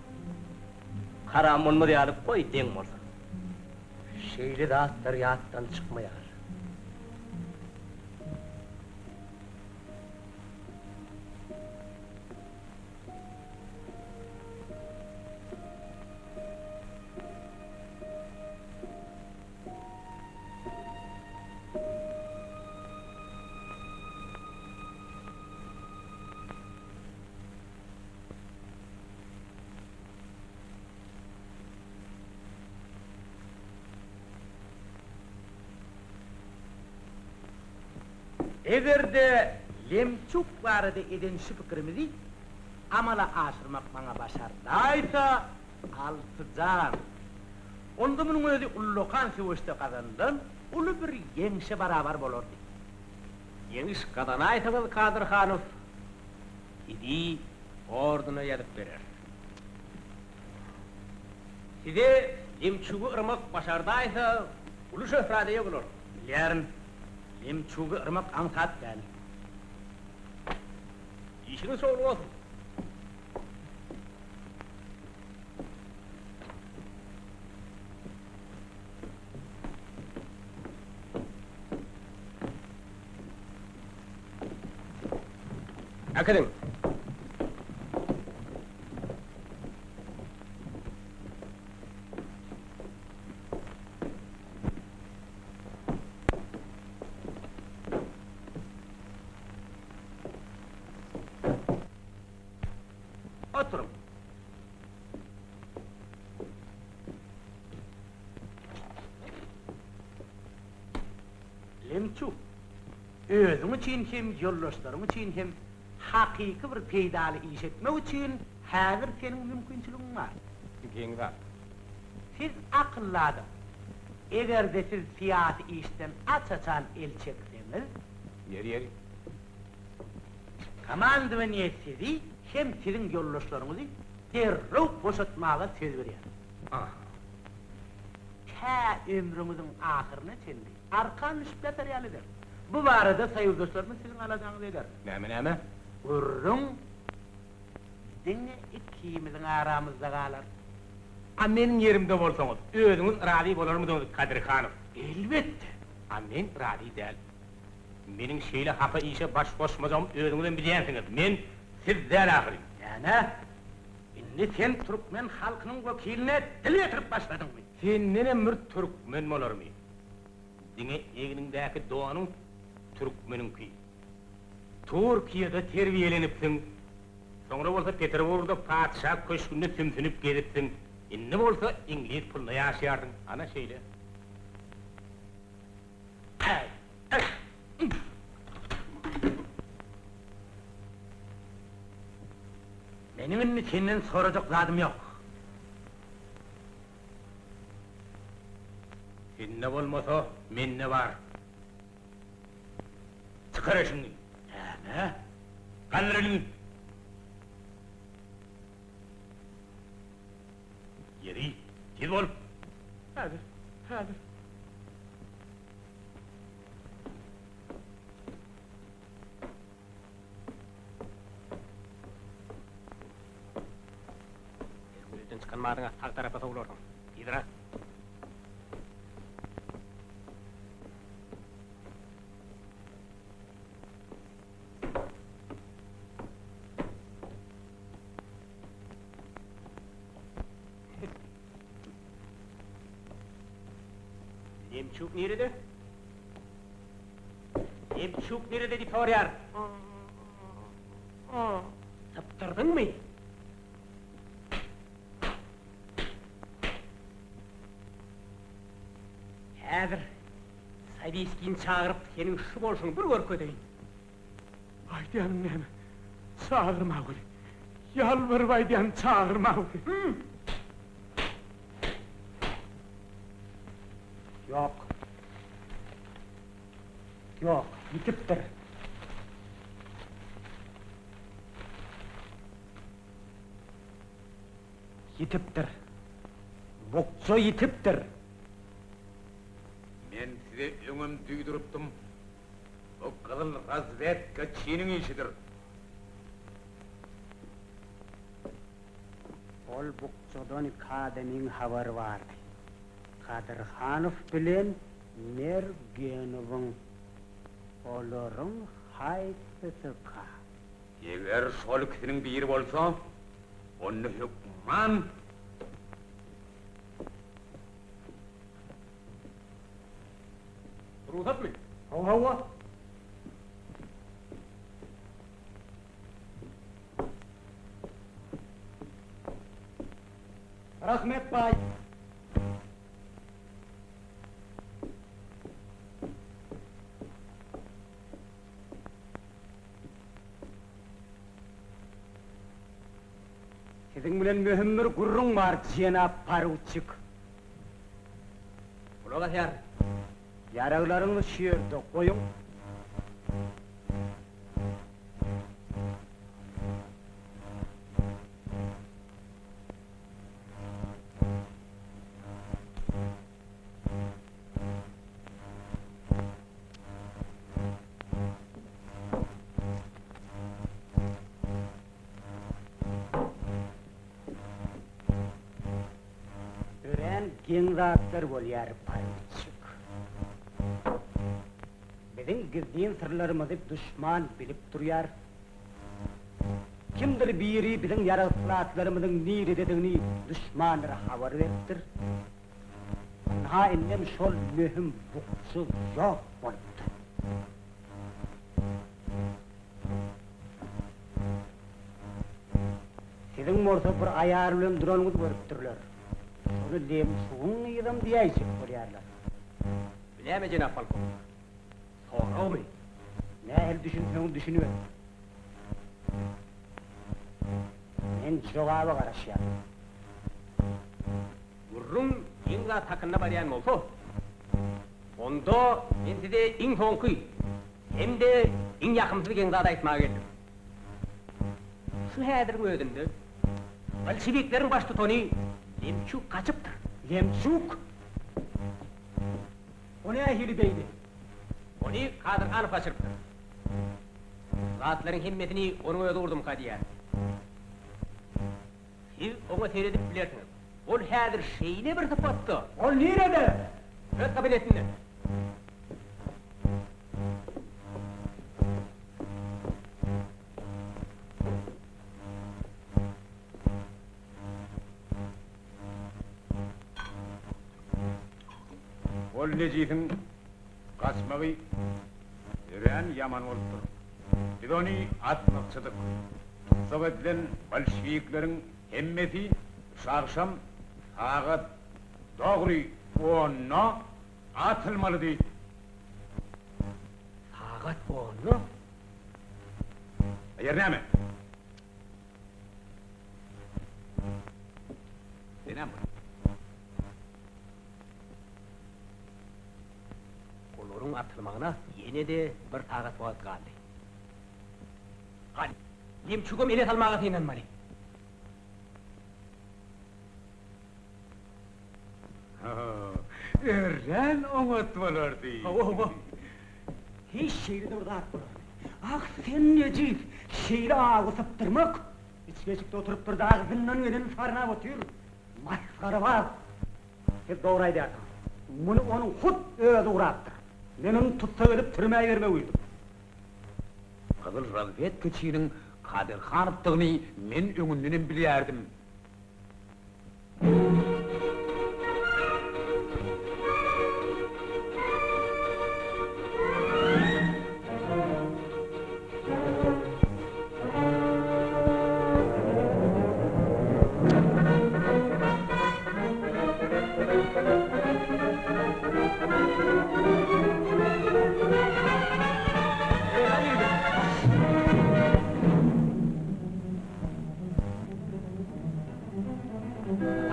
Haram bolmaz ýaly goý deň bolsun. Şeýle zatlar ýatdan çykmaýar. Eger-de Lemçuk barada eden şu pikirimizi amala aşyrmak maňa başardaýsa, Altyjan, onda munuň özi ullakan söweşde gazanylan uly bir ýeňşe barabar bolardy. Ýeňiş gazanaýsaňyz Kadyr Hanow sizi orduna ýazyp berer. Size Lemçugy yrmak başardaýsa uly şöhrada eýe bolarsyňyz. Bilýärin, Lemçugy yrmak aňsat däl. Işiňiz şowly bolsun. Äkediň! Oturyň! Lemçuk, özüň üçin hem, ýoldaşlaryň üçin hem hakyky bir peýdaly iş etmek üçin häzir seniň mümkinçiligiň bar. Geň zat. Siz akylly adam. Eger-de siz syýasy işden aç-açan el çekseňiz. Ýeri, ýeri. Komandowaniýe sizi hem siziň ýoldaşlaryňyzy derrew boşatmaga söz berýär. Aha. Tä ömrüňiziň ahyryna çenli arkan düşüp ýatar ýaly eder. Bu barada soýuzdaşlarymyz siziň aladaňyzy eder. Näme, näme? Gürrüň diňe ikimiziň aramyzda galar. A meniň ýerimde bolsaňyz, özüňiz razy bolarmydyňyz, Kadyr Hanow? Elbetde. A men razy däl. Meniň şeýle hapa işe baş goşmajagymy özüňizem bilýänsiňiz. Men siz däl ahyryn. Näme? Indi sen türkmen halkynyň wekiline dil ýetirip başladyňmy? Sendenem bir türkmen bolarmy? Diňe egniňdäki donuň türkmeniňki. Türkiýede terbiýelenipsiň. Soňra bolsa Peterburgda patyşa köşgünde sümsünip gezipsiň. Indi bolsa iňlis puluna ýaşaýarsyň. Ana şeýle. Meniň indi senden sorajak zadym ýok. Sende bolmasa, mende bar. Çykar eşigiňi. Näme? Galdyr eliňi. Ýeri, tiz bol. Häzir, häzir. Öýden çykan badyňa sag tarapa sowlarsyň. Yzyra. Lemçuk nirede? Lemçuk nirede diýip soraýar. Sypdyrdyňmy? Häzir Sawiskini çagyryp, seniň şu bolşuňy bir görkezeýin. Aýdýanyň näme? Çagyrmagöri. Ýalbaryp aýdýan, çagyrmagöri. Ýok. Ýok, ýitipdir. Ýitipdir. Bukja ýitipdir. Men size öňem duýdurypdym. Bu gyzyl razwedka çiniň işidir. Ol bukjadan iki adamyň habary bardy. Kadyrhanow bilen Mergenowyň. Olaryň haýsysyka? Eger şol ikisiniň biri bolsa, onda hökman. Rugsatmy? Hawa. Rahmet baý. Siziň bilen möhüm bir gürrüň bar, jenap poruçik. Gulak asýaryn. Ýaraglaryňyzy şu ýerde goýuň. Örän geň zatlar bolýar, poruçik. Biziň gizlin syrlarymyzy duşman bilip durýar. Kimdir biri biziň ýarag-skladlarymyzyň nirededigini duşmanlara habar beripdir. Ynha indem şol möhüm bukja ýok bolupdyr. Siziň bolsa bir aýal bilen duranyňyzy görüpdirler. Şony Lemçugyň gyzam diýäýjek bolýarlar. Bu näme, jenap polkownik? Soragmy? Nähili düşünseňiz düşüniber. Men jogaba garaşýan. Gürrüň geň zat hakynda barýan bolsa, onda men size iň soňky hem-de iň ýakymsyz geň zady aýtmaga geldim. Şu häziriň özünde bolşewikleriň baştutany Lemçuk gaçypdyr. Lemçuk? O nähili beýle? Ony Kadyrhanow gaçyrypdyr. Zatlaryň hemmesini onuň özi urdumyka diýýän. Siz oňa seredip bilersiňiz. Ol häzir şeýle bir sypatda. Ol nirede? Öz kabinetinde. Ol nejisiň gaçmagy örän ýaman bolupdyr. Biz ony atmakçydyk. Tussag edilen bolşewikleriň hemmesi şu agşam sagat dogry onda atylmalydy. Sagat onda? Eger näme? Senem bir. Toruň atylmagyna ýene-de bir sagat wagt galdy. Lemçugam ele salmaga synanmaly. Örän oňat bolardy. Hawa, hawa. Heý, şeýle-de bir zat bolarmy? Ah, sen nejis! Şeýle awy sypdyrmak! Içgeçikde oturyp bir dagy zyndan geleni sarnap otyr. Masgarabaz! Siz dogry aýdýarsyňyz. Muny onuň hut özi gurapdyr. Men ony tussag edip türmä ibermegi buýurdym. Gyzyl razwedkaçynyň Kadyr Hanowdygyny men öňündenem bilýärdim.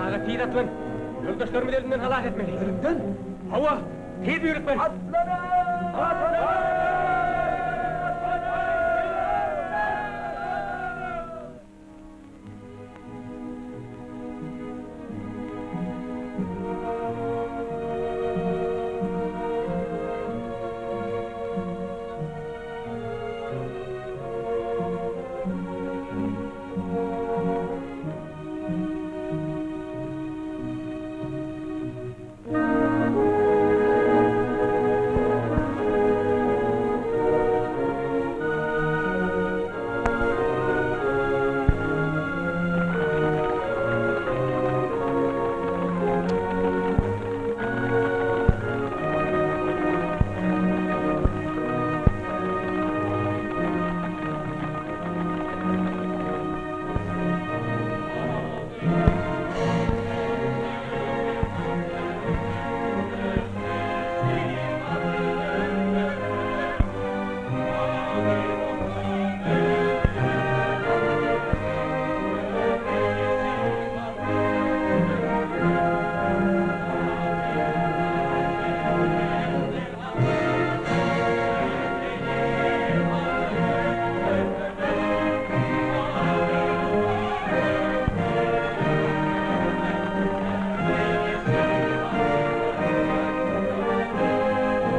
Aga tiz atlan! Ýoldaşlarymyzy ölümden halas etmeli! Ölümden? Hawa! Tiz buýruk ber! Atlanyň!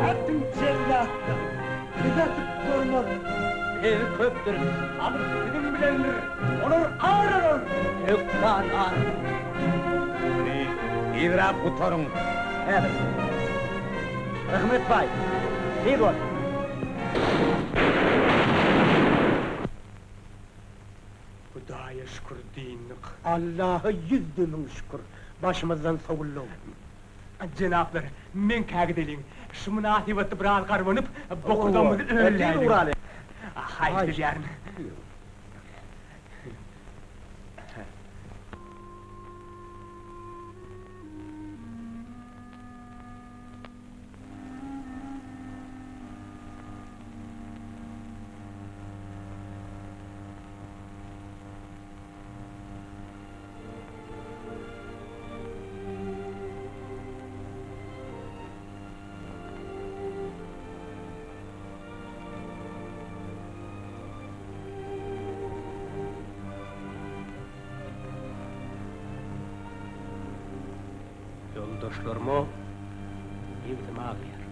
Atyň jellatlar, Biz atyp durmaz. Biz köpdüris, sabyr siziň bilendir, olar ar alar, hökman ar. Muny tizräk gutaryň. Häzir. Rahmet baý, tiz bol. Hudaýa şükür dyndyk. Allaha ýüzde müň şükür, başymyzdan sowuldyň. Jenaplar, meňkä gideliň. Şu mynasybetde biraz garbanyp, bokurdagymyzy ölläýliň. Haýyş edýärin. Ýoldaşlaryma nebsim agýar.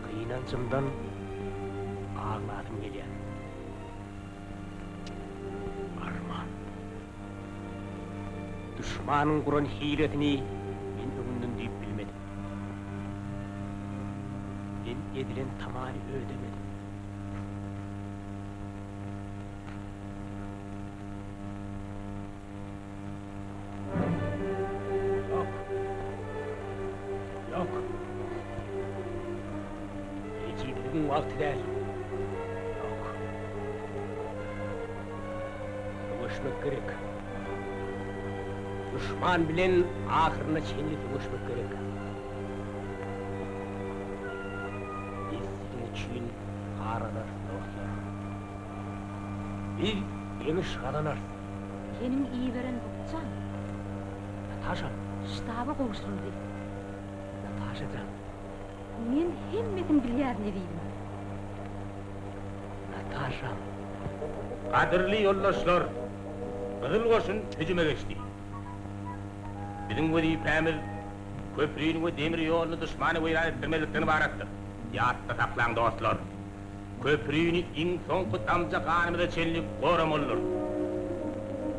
Gynanjymdan aglasym gelýär. Arman. Duşmanyň guran hilesini men öňünden duýup bilmedim. Men edilen tamany ödemedim. Ýok. Ýok. Ejizligiň wagty däl. Ýok. Söweşmek gerek. Duşman bilen ahyryna çenli söweşmek gerek. Biz siziň üçin ar alarys, dostlar. Biz ýeňiş gazanarys. Seniň iberen bukjaň. Nataşa. Ştaba gowşuryldy. Nataşa jan. Men hemmesini bilýärin, ezizim. Nataşam. Gadyrly ýoldaşlar, Gyzyl Goşun hüjüme geçdi. Biziň wezipämiz köprini we demir ýoluny duşmana weýran etdirmezlikden ybaratdyr. Ýatda saklaň, dostlar, köprini iň soňky damja ganymyza çenli goramalydyrys.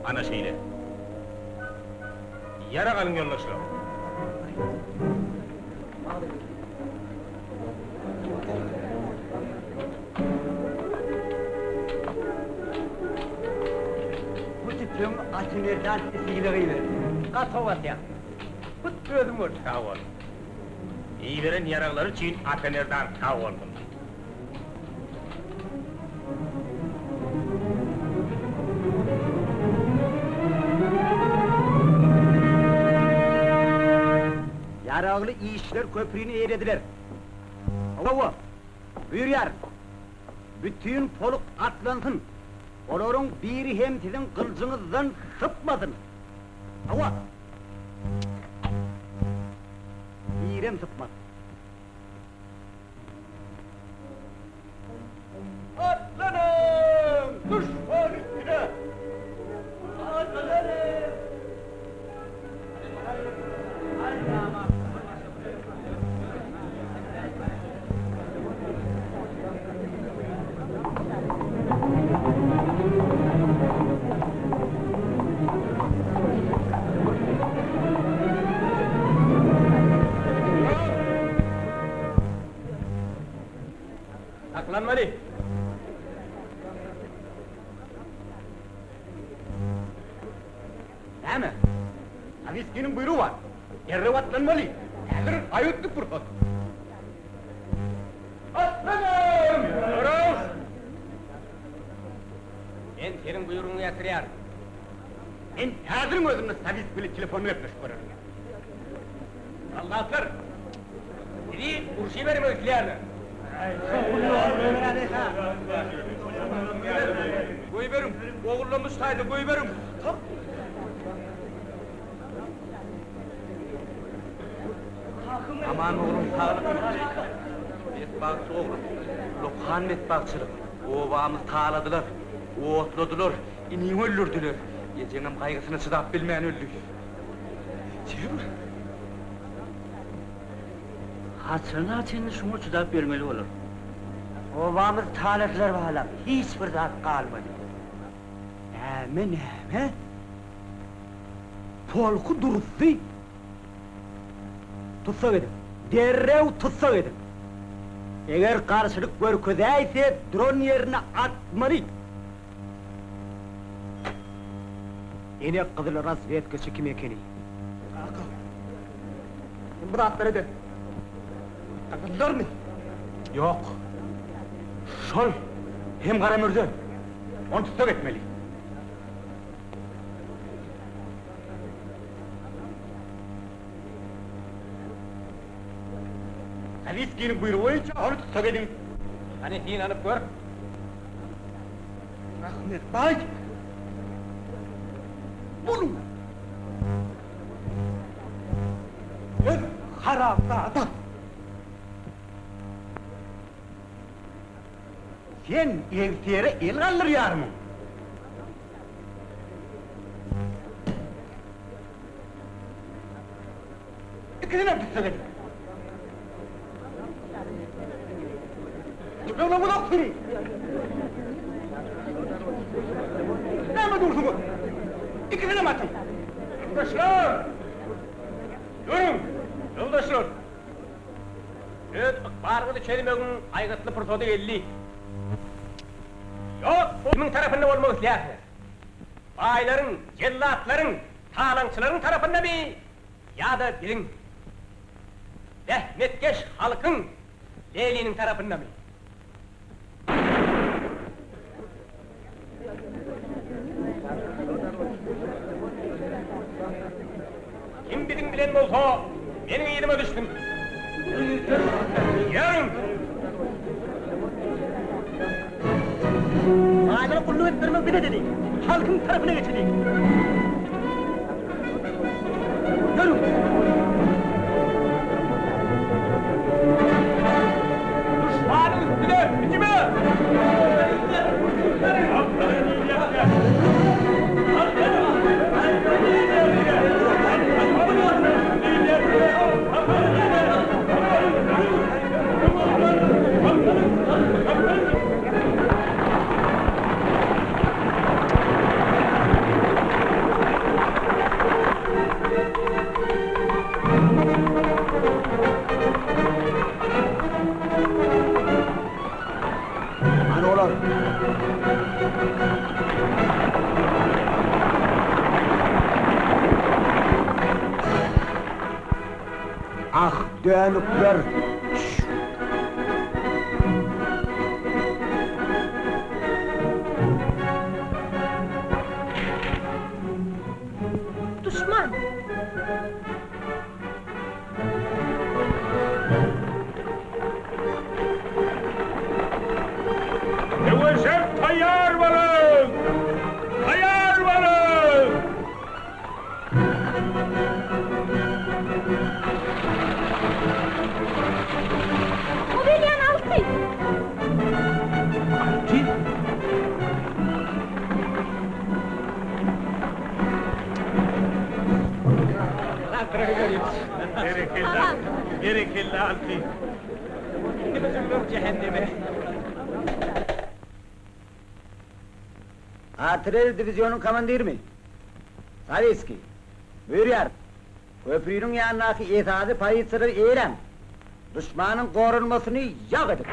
Ana şeýle. Ýarag alyň, ýoldaşlar! Bu tüpeňi Atymerdan sylag iberdi. Gaty gowy atýaň. Hut özüň bol. Sag bol. Iberen ýaraglary üçin Atamerdan sag bolsun. Ýaragly işçiler köprini eýelediler. Hawa, buýurýaryn. Bütin polk atlansyn. Olaryň biri hem siziň gyljyňyzdan sypmasyn. Hawa. Birem sypmaz. Atlanyň! Duşman üstüne! Atlanyň! Saklanmaly! Näme? Nowiskiniň buýrugy bar. Derrew atlanmaly. Häzir aýgytly pursat. Atlanyň! Duruş! Men seniň buýrugyňy ýatyrýaryn. Men häziriň özünde Sowitskiý bilen telefonda gepleşip görerin. Soldatlar! Sizi urşa ibermek isleýärler. Goýberiň! Ogurlamyş taýda goýberiň! Aman oglum saglykmy? Betbagtçy oglum, Lokan betbagtçylyk. Obamyzy taladylar, otladylar, iniňi öldürdiler. Ejeňem gaýgysyna çydap bilmän öldi. Jebir! Haçana çenli şuňa çydap ýörmeli bolar? Obamyzy taladylar balam, hiç bir zat galmady. Näme, näme? Polky duruzdy. Tussag ediň! Derrew tussag ediň! Eger garşylyk görkezäýse, duran ýerine atmaly! Ene gyzyl razwedkaçy kim ekeni? Kaka, sen bu zatlary eden gyzyllarmy? Ýok. Şol hem Garamürze. Ony tussag etmeli. Sawitskiniň buýrugy boýunça ony tussag ediň. Hany synanyp gör. Rahmet baý! Boluň! Öz haramzada! Sen egsiýere el galdyrýarmyň? Ikisinem tussag ediň. Tüpeňden uzak sürüň. Näme dursuňyz? Ikisinem atyň. Ýoldaşlar! Duruň! Ýoldaşlar! Öz ykbalyňyzy çözmegiň aýgytly pursady geldi. Ýok! Kimiň tarapynda bolmak isleýärsiňiz? Baýlaryň, jellatlaryň, talaňçylaryň tarapyndamy ýa-da biziň, zähmetkeş halkyň Leniniň tarapyndamy? Kim biziň bilen bolsa, meniň yzyma düşsün! Ýörüň! Baýlara gulluk etdirmek bes edeli, halkyň tarapyna geçeli! Ýörüň! Ah, dönükler! Duşman! Söweşe taýýar boluň! Taýýar boluň! O gelýän Alty! Alty? Berekella, berekella Alty! Indi bizimler jähenneme. Artilleriýa diwizionyň komandirimi? Sawitskiý. Buýurýar. Köpriniň ýanyndaky esasy pozisiýalary eýeläň. Duşmanyň goranmasyny ýok ediň.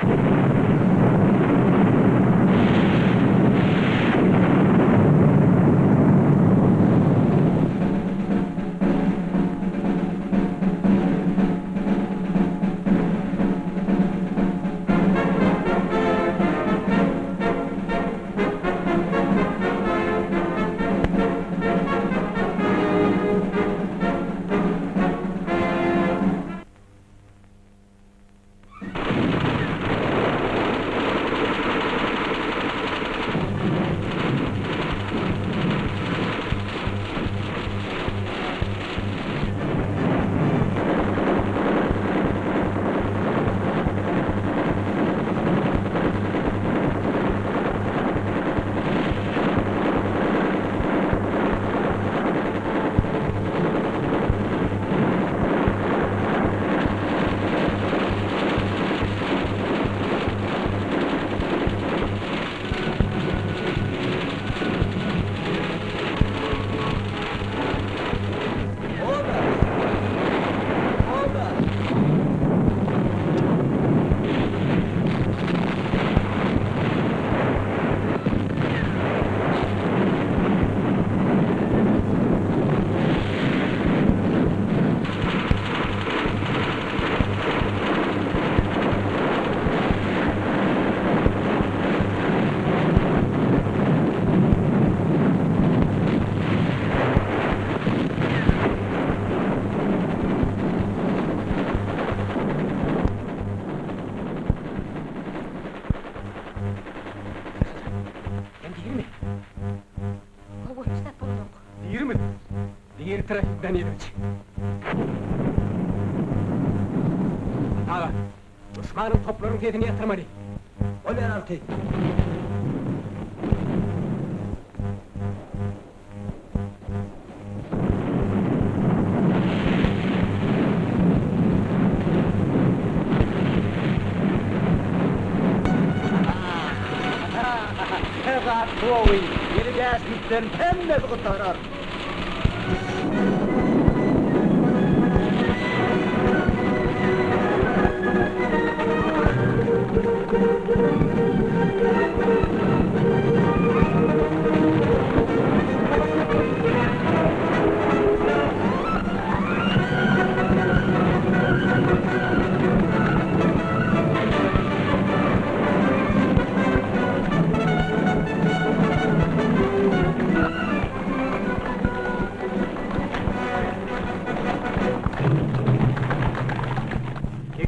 Sen dirimi? Hawa, hiç zat bolanok. Dirimi? Diri Trofim Danilowiç. Ata aga, duşmanyň toplaryň sesini ýatyrmaly. Bolýar Alty. Zat gowy, ýene bäşlikden hemmesi gutarar.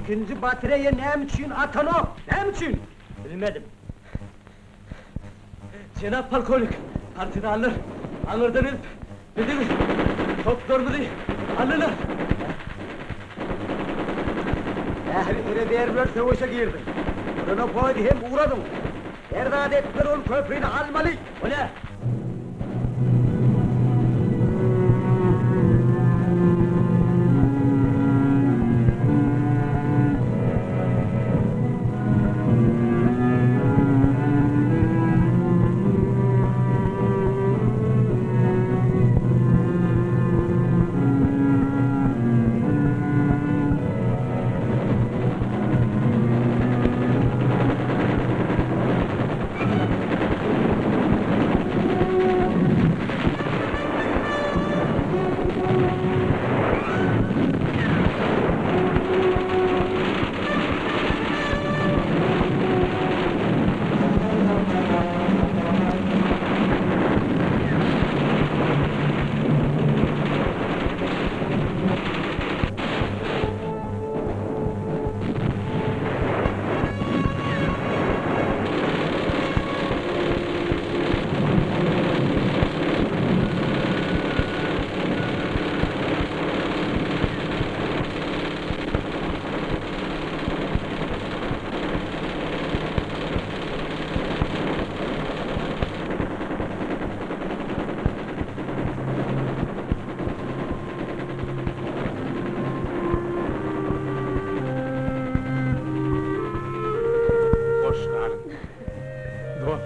Ikinji batareýa näme üçin atanok? Näme üçin? Bilmedim. Jenap polkownik, partizanlar aňyrdan gelip, biziň toplarymyzy aldylar. Ähli rezerwler söweşe girdi. Bronopoýzy hem ugradyň. Her zat etmeli ol köprini almaly. Bolýar.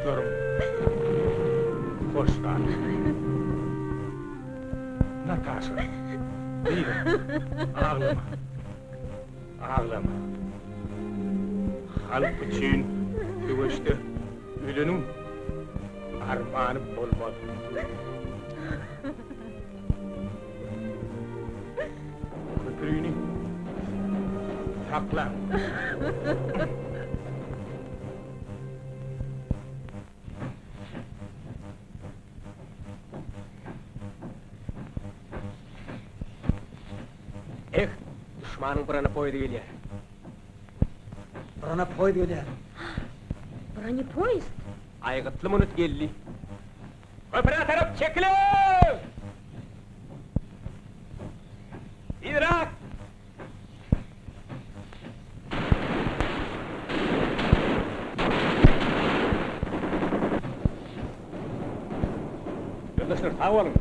Dostlarym, hoş galyň. Nataşa, gyzym, aglama. Aglama. Halk üçin söweşde öleniň armany bolmaz. Köprüni saklaň. Eh, duşmanyň bronepoýezdi gelýär. Bronepoýezd gelýär. Bronepoýezd? Aýgytly minut geldi. Köprä tarap çekiliň! Tizräk! Ýoldaşlar, sag boluň!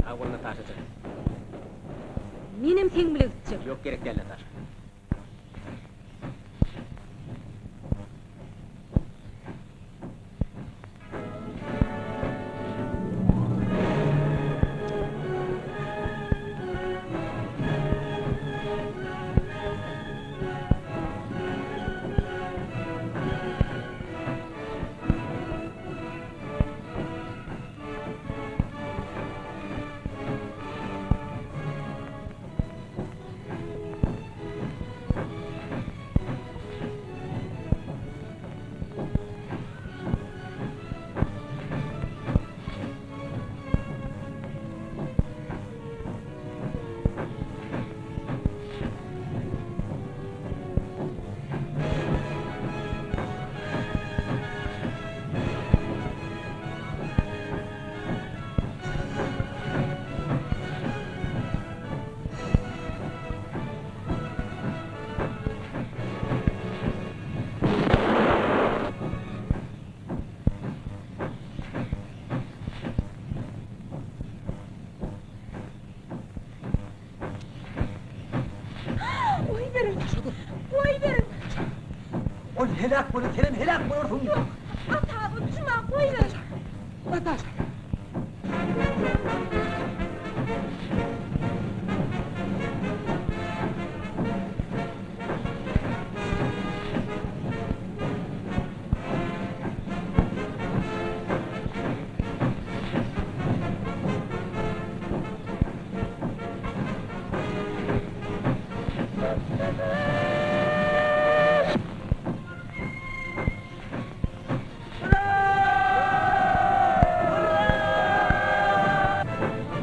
Sag bol, Nataşa jan. Menem seň bile gitjek. Ýok, gerek däl, Nataşa. Goýberiň! Goýberiň! Ol heläk bolar, senem heläk bolarsyň! Ýok, Ata, Juma, goýberiň! Nataşa!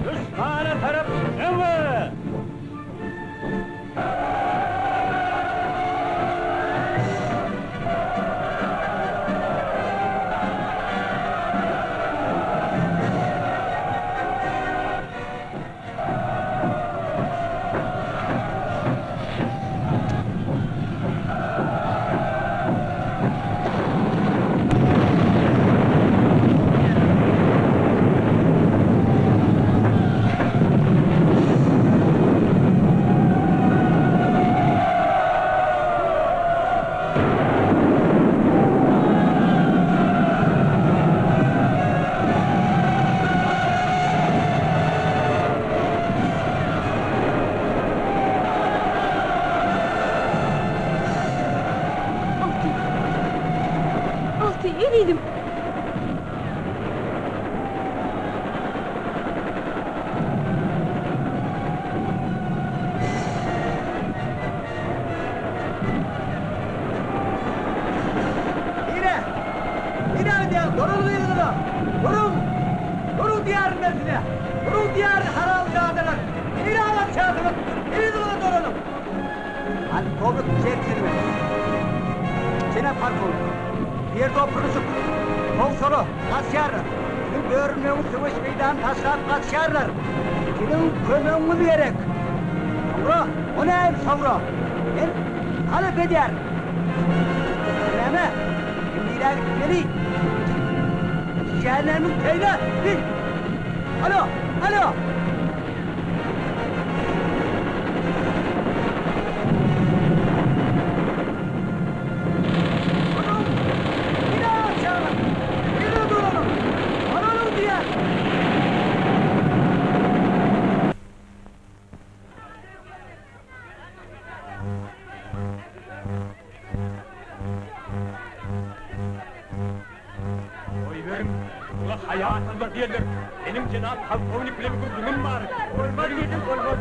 Duşmana tarap öňe! Alty. Alty, ezizim. Nirä? Nirä gidýäňiz? Doruň yzyňyza! Duruň! Duruň diýýärin men size! Duruň diýýärin, haramzadalar! Nirä gaçýarsyňyz? Yzyňyza dolanyň! Polkownik jentlmen. Jenap polkownik, bu ýerde opurylyşyk. Howsala, gaçýarlar. Siziň bölünmegiňiz söweş meýdanyny taşlap gaçýarlar. Siziň kömegiňiz gerek. Soňra, o nähili soňra? Men talap edýärin. Näme? Men nirä gitmeli? Jähennemiň teýine! Alo! Alo! Duruň! Aýatsyzlar diýerler. Meniň jenap polkownik bilen gürrüňim bar. Bolmaz diýdim, bolmaz.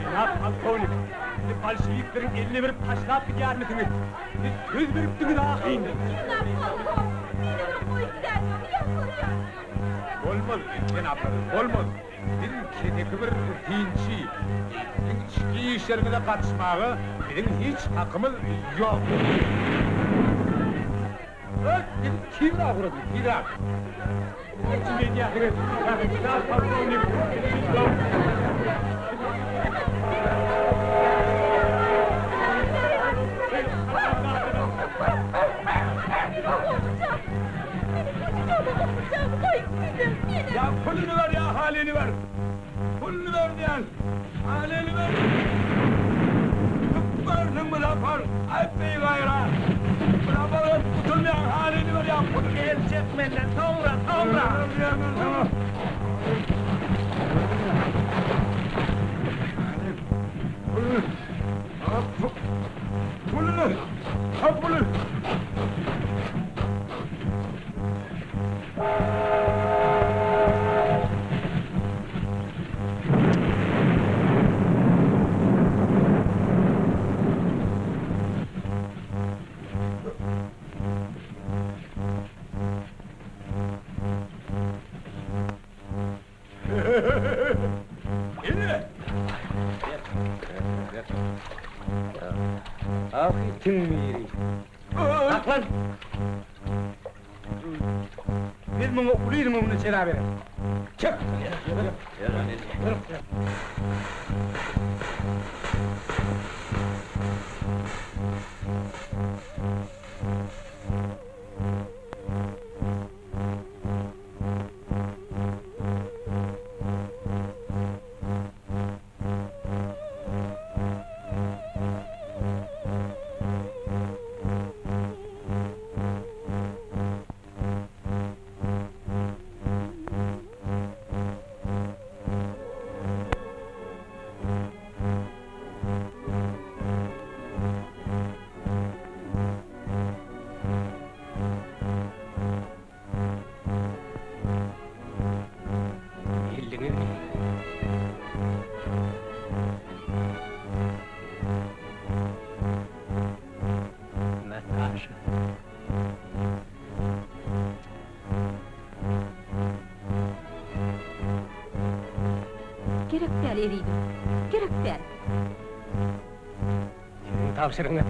Jenap polkownik, siz bolşewikleriň eline berip taşlap gidýärmisiňiz? Siz söz beripdiňiz ahyryn! Jenap polkownik, meni bir goýup gidäýmegiňi ýalbarýan! Bolmaz, jenaplar, bolmaz! Siz keseki bir synçy, siziň içki işleriňize gatyşmaga biziň hiç hakymyz ýok! Öt, gidip tizräk uradyň, tizräk! Hüjüm edýärsiňiz, jenap polkownik! Ýa puluny ber, ýa halyny ber! Puluny ber diýýän! Halyny ber! Tüpbersiň bu sapar, aý bigaýrat! Bu sapar öt gutulmaýaň, halyny ber ýa puluny! El çek menden, soňra, soňra! Puluny ber diýýän men saňa! Puluny! Puluny! Ha puly! Ine! Ah, itiň biri. Saklan! Biz muňa uly iliň öňünde jeza bereris. Çek! Geldiňizmi? Nataşa. Gerek däl, ezizim, gerek däl. Siziň tabşyrygyňyz,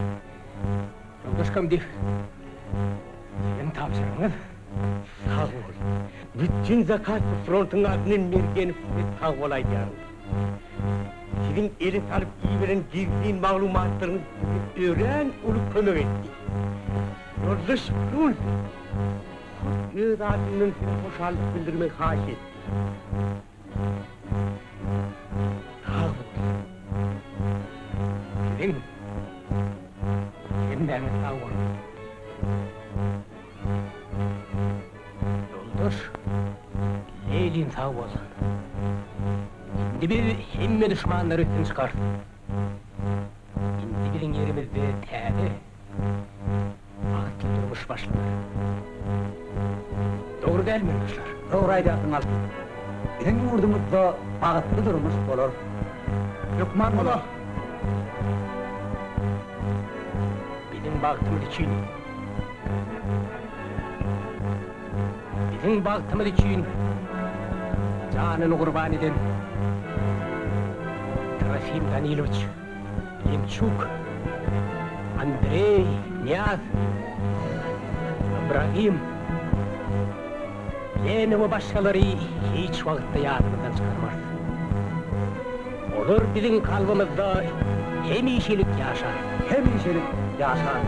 ýoldaş komdiw. Siziň tabşyrygyňyz. Sag bol. Bütin Zakaspi frontuň adyndan Mergenow size sag bol aýdýaryn. Siziň ele salyp iberen gizlin maglumatlaryňyz bize örän uly kömek etdi. Ýoldaş Frunze hut öz adyndan size hoşallyk bildirmegi haýyş etdi. Sag boluň. Siziň hemmäňiz sag boluň. Ýoldaş Lenin sag bolsun. Indi biz hemme duşmanlary üstün çykarys. Indi biziň ýerimizde täze, bagtly durmuş başlanar. Dogry dälmi, ýoldaşlar? Dogry aýdýarsyň, Alty. Biziň ýurdumyzda bagtly durmuş bolar. Hökman bolar. Biziň bagtymyz üçin, biziň bagtymyz üçin janyny gurban eden Trofim Danilowiç Lemçuk, Andreý, Nyýaz, Ybragim, Lena we başgalary hiç wagtda ýadymyzdan çykarmarys. Olar biziň kalbymyzda hemişelik ýaşar. Hemişelik ýaşar.